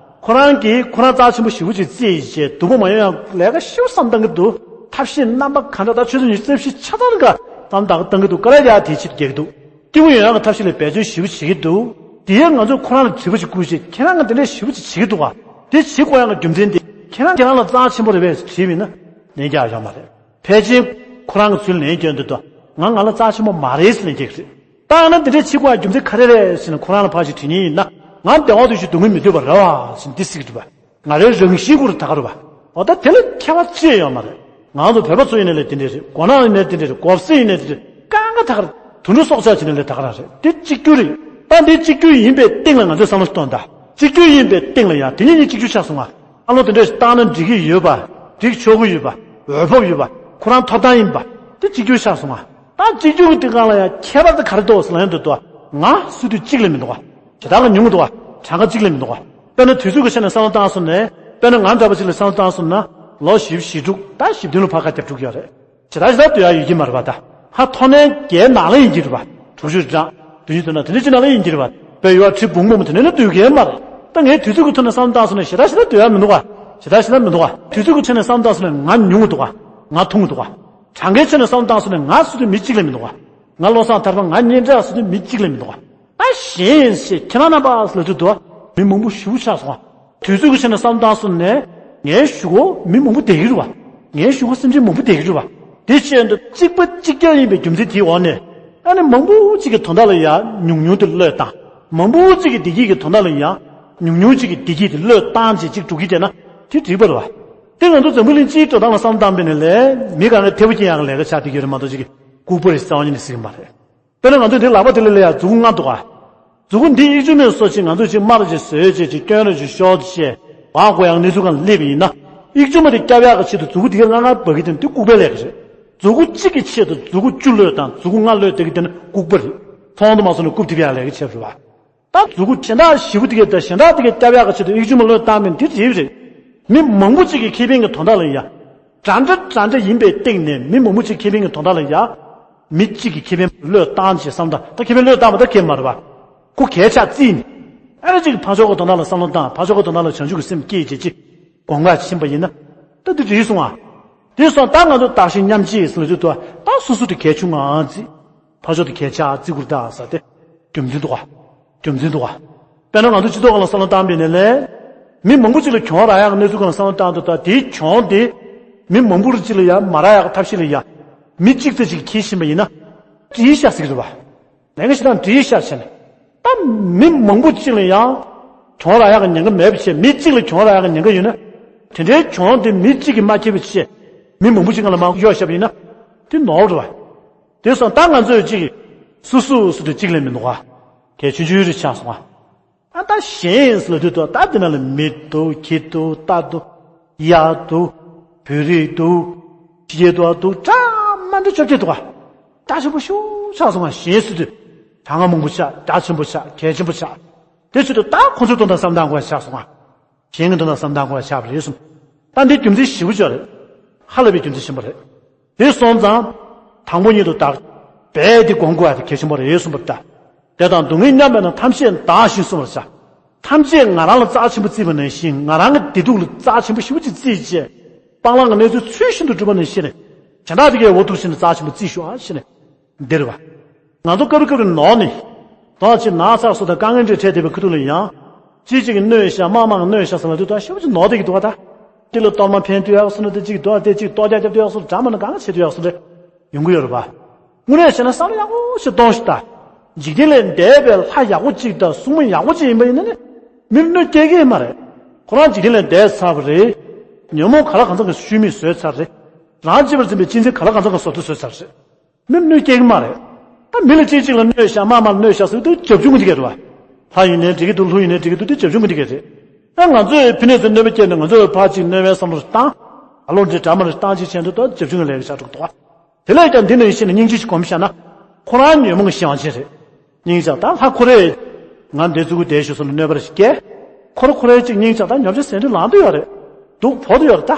ཁོ་རང་གིས་ཁོ་རང་རྩ་ཆེན་པོ་ཞེ་པོ་ཅིག་བརྩིས་བྱས་སྡུག་པོ་མ་ཡོང་ཡག་ལས་ཀ་ཞེ་པོ་བསམ་བཏང་གི་འདུག་ཐབས་ཤེས་རྣམ་པ་གང་འདྲ་ད་ཆུ་ཚོད་ཉི་ཤུ་རྩ་བཞི་ཆ་ཚང་ག་བསམ་བཏང་གི་འདུག་ཀ་ར་ཡ་དེའི་ཆེད་དུ་རྒྱག་གི་འདུག་སྐྱིད་པོ་ཡོང་ཡག་གི་ཐབས་ཤེས་ལ་འབད་བརྩོན་ཞེ་པོ་བྱེད་ཀྱི་འདུག་དེ་ཡང་ང་ཚོས་ཁོ་རང་ལ་དྲི་བ་ཞིག་བསྐུར་བྱས་ཁྱེད་རང་གིས་དེ་འདྲ་ཞེ་པོ་ཅིག་བྱེད་ཀྱི་འདུག་ག་དེ་བྱེད་དགོས་ཡག་གི་རྒྱུ་མཚན་དེ་ཁྱེད་རང་ཁྱེད་རང་ལ་རྩ་ཆེན་པོ་རེད་པས་དྲིས་པ་ཡིན་ན་ལན་རྒྱག་ཡག་ཡོད་མ་རེད། ཕལ་ཆེར་ཁོ་རང་གི་ཚུལ་ལན་སྐྱོན་འདུག་ད་ང་ང་ལ་རྩ་ཆེན་པོ་མ་རེད་ཟེར་ལན་སྐྱོན་གྱི་རེད། ད་ཡང་ན་འདི་འདྲའི་བྱེད་དགོས་ཡག་རྒྱུ་མཚན་ག་རེ་རེད་ཟེར་ན་ཁོ་རང་ལ་ཕར་ཞིག་དྲི་མཁན་ཡིན་ན་ང་བདེ་བ་འདོད་ཤིང་སྡུག་བསྔལ་མི་འདོད་པ་རེད་བ་ཟེར་འདི་ཟེར་གྱི་འདུག་བ། ང་རའི་རང་བཞིན་ཁོ་རང་ད་ག་རེད་བ། འོ་ད་དེ་ལ་ཁྱད་པར་ཅི་ཡང་ཡོད་མ་རེད། ང་ཚོ་བོད་པ་ཚོ་ཡིན་ནའི་ལས་དེ་འདྲས་རེད། མགོ་ནག་ཡིན་ནའི་དེ་འདྲས་རེད། མགོ་སེར་ཡིན་ནའི་དེ་འདྲས་རེད། གང་ག་ད་ག་རེད། དུད་འགྲོ་སྲོག་ཆགས་བྱས་ནའི་ལས་ད་ག་རང་རེད། དེ་གཅིག་གྱུར་རེད། ད་འདི་གཅིག་གྱུར་ཡིན་པའི་སྟེང་ལ་ང་ཚོས་བསམ་བློ་གཏོང་དང་། གཅིག་གྱུར་ཡིན་པའི་སྟེང་ལ་ཡང་དེ་གཉིས་གཉིས་གཅིག་གྱུར་ཆགས་སོང་ང་། བསམ་བློ་དེ་འདྲས་བཏང་ན་འགྲིག་གི་ཡོད་པ། འགྲིག་ཆོག་གི་ཡོད་པ། འོས་བབ་ཡོད་པ། ཁོ་རང་ཐོབ་ཐང་ཡིན་པ། དེ་གཅིག་གྱུར་ཆགས་སོང་ང་། ད་གཅིག་གྱུར་གྱི་སྟེང་ལ་ཡང་ཁྱད་པར་དེ་ག་རེ་འདུག་ཟེར་ལབ་ཡོང་དུས། ང་སུ་དུས་གཅིག་ལས་མི་འདུག་ག། དེ་དག་གི་ཉུང་འདུག་ག། གྲངས་ཀ་གཅིག་ལས་མི་འདུག་ག། དཔེར་ན་དུས་ཚོད་ཀྱི་ཆ་ནས་བསམ་བློ་བཏང་སོང་ནས། དཔེར་ན་ང་འདྲ་པོ་ཅིག་ལ་བསམ་བློ་བཏང་སོང་ན། ལོ་བཞི་བཅུ་ཞེ་དྲུག་ད་བཞི་བདུན་ལ་ཕར་ཁ་རྒྱབ་འགྲོ་གི་ཡོད་རེད། ཇི་ལྟར་ཇི་ལྟར་སྡོད་ཡ་ཡོད་ཀྱི་མ་རེད་པ། ད་ཧ་ཐོ་ནན་བརྒྱའི་ནང་ལ་ཡིན་གྱི་རེད་པ། དྲུག་ཅུ་གྲངས་བདུན་ཅུ་དོན་ན་དེ་འདྲ་ཅིག་ནང་ལ་ཡིན་གྱི་རེད་པ། དཔེ་ཡོད་ཁྲི་འབུང་མོ་མོ་དེ་འདྲ་ན་སྡོད་ཀྱི་མ་རེད། ད་ངས་དུས་ཚོད་ཀྱི་ཐོག་ནས་བསམ་བློ་བཏང་སོང་ན་ཞེ་དྲག་ཞེ་དྲག་སྡོད་ཡ་མི་འདུག་ག། ཞེ་དྲག་ཞེ་དྲག་མི་འདུག་ག། དུས་ཚོད་ཀྱི་ཆ་ནས་བསམ་བློ་བཏང་སོང་ན་ང་ཉུང་གི་འདུག་ག། ང་ཐུང་གི་འདུག་ག། གྲངས་ཀའི་ཆ་ནས་བསམ་བློ་བཏང་སོང་ན་ང་སུ་དུས་མི་གཅིག་ལས་མི་འདུག་ག། ང་བློ་བཟང་ཐར་པ། ང་གཉན་བྲག་སུ་དུས་མི་གཅིག་ལས་མི་འདུག་ག། ད་གཞན་ཞེས་ཁྱེད་རང་རྣམ་པ་ལ་དུས་དུ་མི་མང་པོ་ཞེ་པོ་ཆགས་སོང་ང་། དུས་ཚོད་ཀྱི་ཆ་ནས་བསམ་བློ་བཏང་སོང་ནས་ངའི་གཞུག་གུ་མི་མང་པོ་བསྡད་ཀྱི་རེད་པ། ངའི་གཞུག་གུ་སེམས་ཅན་མང་པོ་བསྡད་ཀྱི་རེད་པ། དེ་བྱས་དུས་གཅིག་པ་གཅིག་རྐྱང་ཡིན་པའི་རྒྱུ་མཚན་དེའི་འོག་ནས། ཨ་ནི་མང་པོ་གཅིག་གི་དོན་དག་ལ་ཡང་ཉུང་ཉུང་དེ་བློས་བཏང་། མང་པོ་གཅིག་གི་བདེ་སྐྱིད་ཀྱི་དོན་དག་ལ་ཡང་ཉུང་ཉུང་གཅིག་གི་བདེ་སྐྱིད་དེ་བློས་བཏང་བྱས་གཅིག་འགྲོ་གི་བསྡད་ན་དེ་འགྲིག་པ་རེད་པ། དེ་ང་ཚོ་འཛམ་བུ་གླིང་སྤྱིའི་འགྲོ་སྟངས་ལ་བསམ་བློ་བཏང་པ་ཡིན་ན་ལས། མི་ག་རེ་ཐེ་བོ་སྐྱེ་ཡག་གི་ལས་ཀ་བྱ་བསྡད་ཀྱི་ཡོད་རེད་མ་གཏོགས། ཅིག་གི་ལྐུགས་པ་རེད་ཟེར་བ་ཉིད་ནས་ཟེར་གྱི་མ་རེད། དཔེར་ན་ང་ཚོའི་འདི་ལག་པ་དེ་ལ་ལ་ཡ་མཛུ་གུ་ལྔ་འདུག་ག། མཛུ་གུ་འདི་གཡུག་ཅུང་མེད་བཟོ་ཅིག་ང་ཚོས་ཅིག་དམར་ཅིག་བཟོས་བྱས་ཅིག་སྐྱོན་རེ་ཅིག་ཤོར་བྱས་བག་གོ་ཡག་གནས་ཚུལ་སྒང་ལ་སླེབས་པ་ཡིན་ན། གཡུག་ཅུང་མ་དེ་བསྐྱབ་ཡག་གི་ཆེད་དུ་མཛུ་གུ་དེ་ག་ལྔ་ལྔ་འབག་གི་དེ་ནི་དེ་ལྐུགས་པའི་ལས་ཀ་རེད། མཛུ་གུ་གཅིག་གི་ཆེད་དུ་མཛུ་གུ་བཅུ་བློས་བཏང་། མཛུ་གུ་ལྔ་བློས་བཏང་གི་དེ་ནི་ལྐུགས་པ་རེད། མཐོང་དུ་མ་སོང་ནས་རྐུབ་རྡིབ་ཡག་ལས་ཀ་བྱས་པ་རེད་པ། ད་མཛུ་གུ་གཞན་དག་ཞེ་པོ་དེ་གས། ད་གཞན་དག་དེ་གས་བསྐྱབ་ཡག་གི་ཆེད་དུ་གཡུག་ཅུང་མ་བློས་བཏང་མིན་དེ་རེད་རེད། མི་མང་པོ་གཅིག་གི་ཁེ་ཕན་གྱི་དོན་དག་ལ་ཡ། འདྲ་འདྲ་འདྲ་འདྲ་ཡིན་པའི་སྟེང་ནས་མི་མང་པོ་གཅིག་ཁེ་ཕན་གྱི་དོན་དག་ལ་ཡ། མི་གཅིག་གི་ཁེ་ཕན་བློས་བཏང་བྱས་བསམ་དང་། ད་ཁེ་ཕན་བློས་བཏང་བ་ད་གས་མ་རེད་པ། ཁོ་གས་ཆག་རྩིས་ནས། ཨ་རེ་གཅིག་ཕར་ཕྱོགས་ཀྱི་དོན་དག་ལ་བསམ་བློ་བཏང་། ཕར་ཕྱོགས་ཀྱི་དོན་དག་ལ་བྱང་ཆུབ་ཀྱི་སེམས་བསྐྱེད་བྱས་ཅིག་གོམ་ཁ་ཕྱིན་པ་ཡིན་ན། ད་འདི་འགྲིག་སོང་ཨ། དེ་སོང་ད་ང་ཚོ་བདག་གཞན་མཉམ་བརྗེ་ཟེར་ལ་དུས་དུ་ད་སོ་སོ་དེ་གལ་ཆུང་ང་རྩིས། ཕར་ཕྱོགས་དེ་གལ་ཆེ་བརྩི་དགོས་རེད་ད་ཟེར་ཏེ། རྒྱུ་མཚན་འདུག་ག། རྒྱུ་མཚན་འདུག་ག། དཔེར་ན་ང་ཚོ་སྤྱི་ཚོགས་སྒང་ལ་བསམ་བློ་བཏང་པ་ཡིན་ན་ལས། མི་མང་པོ་ཅིག་ལ་གྱོང་རག་ཡག་གི་གནས་ཚུལ་སྒང་ལ་བསམ་བློ་བཏང་དུས། ད་དེའི་གྱོང་དེ་མི་མང་པོ་ཅིག་ལ་ཡང་མ་རག་ཡག་གི་ཐབས་ཤེས་ལ་ཡ། མི་གཅིག་ཙམ་ཅིག་འཁྱེར་ཕྱིན་པ་ཡིན་ན། བྲིས་བཞག་ཟེར་གྱི་རེད་པ། ལས་ཀ་བྱེད་སྟངས་བྲིས་བཞག་བྱས་ནས། ད་མི་མང་པོ་གཅིག་ལ་ཡང་གྱོང་རག་ཡག་གི་ཉེན་ཁ་མེད་པ་བྱས། མི་གཅིག་ལ་གྱོང་རག་ཡག་གི་ཉེན་ཁ་ཡོད་ན། དེ་འདྲའི་གྱོང་དེ་མི་གཅིག་གིས་མ་འཁྱེར་བ་བྱས། མི་མང་པོ་གཅིག་སྒང་ལ་མར་གཡོག་བཞག་པ་ཡིན་ན། དེ་ནོར་བ་རེད་པ། དེ་སོང་ད་ང་ཚོས་གཅིག་སུ་སུ་སུ་དེ་གཅིག་ལས་མི་འདུག་ག། གལ་ཆུང་ཆུང་རེ་ཆགས་སོང་ང་། ཨ་ད་གཞན་ཟེར་ལ་དུས་དུ་ད་དེ་ནང་ལ་མི་འདུག་ཁྱི་འདུག་རྟ་འདུག་གཡག་འདུག་བོད་རིགས་འདུག་ཕྱི་རྒྱལ་འདུག་འདུག་འདྲ་མི་འདྲ་བཅོ་བརྒྱད་འདུག་ག། འདྲ་ཆེན་པོ་ཞེ་པོ་ཆགས་སོང་ང་། གཞན་ཟེར་དུས་གྲངས་ཀ་མང་པོ་ཆགས། འདྲ་ཆེན་པོ་ཆགས། གལ་ཆེན་པོ་ཆགས། དེ་ཆེད་དུ་ད་ཁོ་ཚོའི་དོན་དག་བསམ་བཏང་དགོས་ཆགས་སོང་ང་། གཞན་གྱི་དོན་དག་བསམ་བཏང་དགོས་ཆགས་པ་རེད་གསུངས། ད་འདི་རྒྱུ་མཚན་ཞེ་པོ་ཅིག་རེད། ཧ་ལས་པའི་རྒྱུ་མཚན་ཆེན་པོ་རེད། དེ་སོང་ཙང་། དང་པོ་ཉིད་དུ་བདག་རྦད་དེ་སྒོམ་དགོས་པ་དེ་གལ་ཆེན་པོ་རེད་གསུངས་པ་རེད་ད། དེ་དང་སྡུག་བསྔལ་མཉམ་པས་ན། ཐམས་ཅད་བདག་གཞན་བསྲུང་བར་བྱ། ཐམས་ཅད་ང་རང་ལ་རྩ་ཆེན་པོ་བརྩིས་པ་ནང་བཞིན། ང་རང་གི་བདེ་སྡུག་ལ་རྩ་ཆེན་པོ་ཞེ་པོ་ཅིག་བརྩིས་བྱས། སྤང་བླང་གི་གནས་ཚུལ་ཚུལ་བཞིན་དུ་སྒྲུབ་པ་ནང་བཞིན། གཞན་དག་དེ་གའི་འོག་ཏུ་ཕྱིན་ནས་རྩ་ཆེན་པོ་བརྩིས་ཤོག་ཨ་ཞེས་ནས། འདིར་བ། ང་ཚོ་སྐབས་རེ་སྐབས་རེ་ནོར་ནས། དོགས་ཅིག་ན་ཚ་སོགས་དང་དཀའ་ངལ་འདྲ་འཕྲད་བསྡད་པའི་ཁུ་ཐུག་ལ་ཡང་། ཅིག་ཅིག་གིས་གནོད་བཞག་མ་མང་གནོད་བཞག་ཟེར་ལ་དུས་ད་ཞེ་པོ་ཅིག་ནོར་བསྡད་ཀྱི་འདུག་ག། ད། དེ་ལ་གཏོར་མ་འཕེན་སྡོད་ཡག་སོང་ན་དེ་གཅིག་འདུག་ག། དེ་གཅིག་གཏོར་རྒྱག་རྒྱབ་སྡོད་ཡག་སོང་། འདྲ་མ་ན་གང་ག་བྱེད་སྡོད་ཡག་སོང་རེད། ཡོང་གི་ཡོད་རེད་པ། དངོས་གནས་བྱས་ན་བསམ་བློ་ཡག་པོ་ཞིག་གཏོང་ཞིག་ད། འཇིག་རྟེན་ལས་འདས་པའི་ལྷ་ཡག་པོ་གཅིག་དང་སྲུང་མ་ཡག་པོ་གཅིག་ཡིན་པ་ཡིན་ན་ནི། མིར་གནོད་སྐྱེལ་གི་མ་རེད། ཁོ་རང་འཇིག་རྟེན་ལས་འདས་ཚར་བ་རེད། ཉོན་མོངས་ག་ལ་གང་འཚམ་གྱི་ཤུལ་མིག་བཟོས་ཚར་རེད། རང་གཅེས་པར་འཛིན་པའི་གཅེས་འཛིན་ག་ལ་གང་འཚམ་གྱི་བཟོ་ལྟ་བཟོས་ཚར་རེད། མིར་གནོད་སྐྱེལ་གི་མ་རེད། ད་མི་ལ་གཅིག་གཅིག་ལ་གནོད་བཞག་མ་མ་གནོད་བཞག་ཟེར་དུས་རྒྱབ་ལྗོངས་ཀྱི་དེ་ག་རེད་པ། ལྷ་ཡིན་ནའི་འགྲིག་གི་འདུག་ལྷུ་ཡིན་ནའི་འགྲིག་གི་འདུག་དེ་རྒྱབ་ལྗོངས་ཀྱི་དེ་ག་རེད། ད་ང་ཚོས་ཕི་ནས་ཚུར་གནོད་པ་བསྐྱལ་ནས་ང་ཚོས་ཕར་གཅིག་གནོད་པའི་བསམ་བློ་བཏང་། ཨ་ལོ་འདྲེ་འདྲ་མ་རེ་བཏང་ཅིག་བྱས་འདུག་ད་རྒྱབ་ལྗོངས་ཀྱི་ལས་ཀ་ཆགས་འགྲོ་གི་འདུག་ག། དེ་ལས་ཀྱང་འདི་ནང་བཞིན་སྙིང་རྗེ་ཞིག་སྒོམ་བཞག་ན། ཁོ་རང་ཉོན་མོངས་ཀྱི་གཞན་དབང་ཅན་རེད། སྙིང་རྗེ་ད་ལྷ་ཁོ་རེ། ང་འདི་ཚུར་བསྡད་ཤོག་ཟེར་ལ་གནོད་པ་རེ་ཞིག་བསྐྱལ། ཁོ་རེ་ཁོ་རེ་གཅིག་སྙིང་རྗེ་ད་ཉོ་ཆ་ཟད་འགྲོ་ལངས་དུ་ཡོད་རེད། སྡུག་ཕོག་དུ་ཡོད་རེད་ད།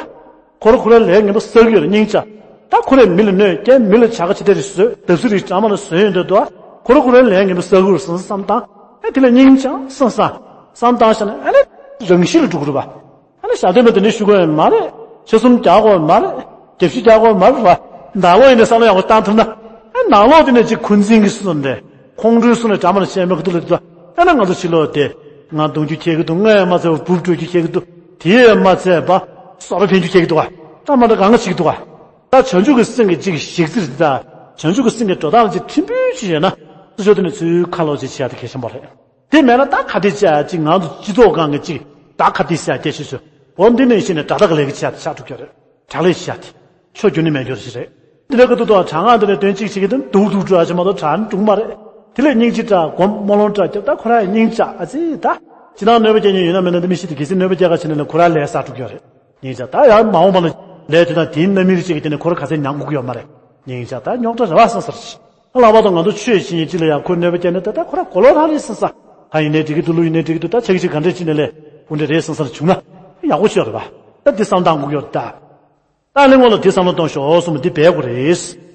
ཁོ་རེ་ཁོ་རེ་ལས་ངན་པ་བསགས་ཀྱི་ཡོད་རེད། སྙིང་རྗེ། ད་ཁོ་རེ་མི་ལ་གནོད་སྐྱེལ། མི་ལ་བྱ་དགའ་ཅི་ལྟར་རེ་བཟོས། བརྡབ་གསིག་རེ་འདྲ་མ་རེ་བཟོས་ཡོང་དུས་དུ། ཁོ་རེ་ཁོ་རེ་ལས་ངན་པ་བསགས་ཀྱི་ཡོད་རེད་བསམ་བསམ་བཏང་། ཨ་དེ་ལ་སྙིང་རྗེ་བསམ་བསམ་བསམ་བཏང་བཞག་ན། ཨ་ནི་རང་ཤི་ལ་འགྲོ་གི་རེད་པ། ཨ་ནི་ཞག་བདུན་པ་དེ་འདྲ་བཞུགས་དགོས་མ་རེད། ཆ་གསུམ་རྒྱག་དགོས་མ་རེད། རྒྱབ་ཤི་རྒྱག་དགོས་མ་རེད་པ། ནང་ལོགས་ཡིན་ནའི་བསམ་བློ་ཡག་པོ་བཏང་ཐུབ་ན། ཨ་ནང་ལོགས་དེ་ནས་ཅིག་འཁོན་འཛིན་གྱི་བཟོ་འདྲ། ཁོང་ཁྲོའི་བཟོ་འདྲ་འདྲ་མ་རེ་བྱས་མི་ཁུ་ཐུག་ལ་དུ། ཨ་ནི་ང་ཚོ་ཕྱི་ལོགས་དེ། ང་གདུང་རྒྱུད་ཁྱེར་གྱི་འདུག་སྔོན་མ་ཚད་པ་འབུབ་སྤྲོད་རྒྱུ་ཁྱེར་གྱི་འདུག་དེས་མ་ཚད་པ་སོ་ར་འཕེན་རྒྱུ་ཁྱེར་གྱི་འདུག་ག། ད་མ་འདྲ་གང་ག་བྱེད་ཀྱི་འདུག་ག། ད་བྱང་ཆུབ་ཀྱི་སེམས་ཀྱི་ཅིག་ཞིག་རྩིས་ད། བྱང་ཆུབ་ཀྱི་སེམས་ཀྱི་འགྲོ་སྟངས་ཅིག་ཕྲན་བུ་ཅིག་ཡོད་ན། སུ་ཆོག་དེ་ནས་ཚུར་ཁ་ལོག་ཅིག་བྱེད་ཡ་དེ་གལ་ཆེན་པོ་རེད། དེ་མེད་ན་ད་ཁ་གཏད་བྱེད་ཡ་ཅིག་ང་ཚོ་སྤྱི་ཚོགས་སྒང་གི་ཅིག་ད་ཁ་གཏད་བྱེད་ཡ་སྐད་ཆ་ཞུ། འོ་འདི་ནས་གཞི་ནས་དགྲ་དག་གི་ལས་ཀ་བྱེད་ཡ་དེ་ཆགས་འགྲོ་གི་རེད། དགྲ་ལས་བྱེད་ཡ་དེ། ཆོ་རྒྱུ་ནི་མེད་རྒྱུ་རེད། དེ་འདྲ་གི་འདུག་དང་དྲག་སྔགས་འདི་ནས་དོན་གཅིག་བྱེད་ཀྱི་འདུག་འདུག་འགྲོ་ཨ་ཅེ་མ་གཏོགས་དྲག་འགྲུག་མ་རེད། དེ་ལས་སྙིང་རྗེ་དྲག་སྒོམ་སྨོན་ལམ་དྲག་རྒྱབ་ད་ཁོ་ར་ཡང་སྙིང་རྗེ་ཨ་ཙི་ད། ཅི་ན་གནོད་པ་སྐྱེལ་མཁན་ཡོད་ན་མེད་ན་འདི་མི་ཤེས་ཏེ་གལ་སྲིད་གནོད་པ་སྐྱེལ་ག་བྱེད་ན་ནི་ཁོ་ར་ལས་ས་འགྲུག་ཡོད་རེད། སྙིང་རྗེ་ད་ཡང་མ་འོངས་པ་ལ་ལས་དེ་དང་དེའི་རྣམ་སྨིན་གཅིག་གི་དེ་ནས་ཁོ་ར་ག་ཚད་མྱང་དགོས་ཀྱི་ཡོད་མ་རེད། སྙིང་རྗེ་ད་རྙོག་དྲ་རེ་བ་སང་སར་ཤི། ལྷག་པར་དུ་ང་ཚོ་ཆོས་བྱེད་མཁན་གཅིག་ལ་ཡང་ཁོ་གནོད་པ་སྐྱེལ་ན་ད་ད་ཁོ་ར་གོ་ལོ་རང་རེད་སང་ས། ཧ་ཡིན་ནའི་འགྲིག་གི་འདུག་ལུ་ཡིན་ནའི་འགྲིག་གི་འདུག་ད་ཆ་གི་ཅིག་ག་འདྲས་ཅི་ནས་ལས་དབུ་འདྲེ་རེད་སང་སར་བྱུང་ན་ཡག་པོ་ཤོར་རེད་བ། ད་འདི་བསམ་སྟངས་དགོས་ཀྱི་ཡོད་རེད་ད། ད་ནི་སྔོན་ལ་དེ་བསམ་བློ་གཏོང་ཤོག་གསུངས་པ་འདི་འབད་དགོས་རེད།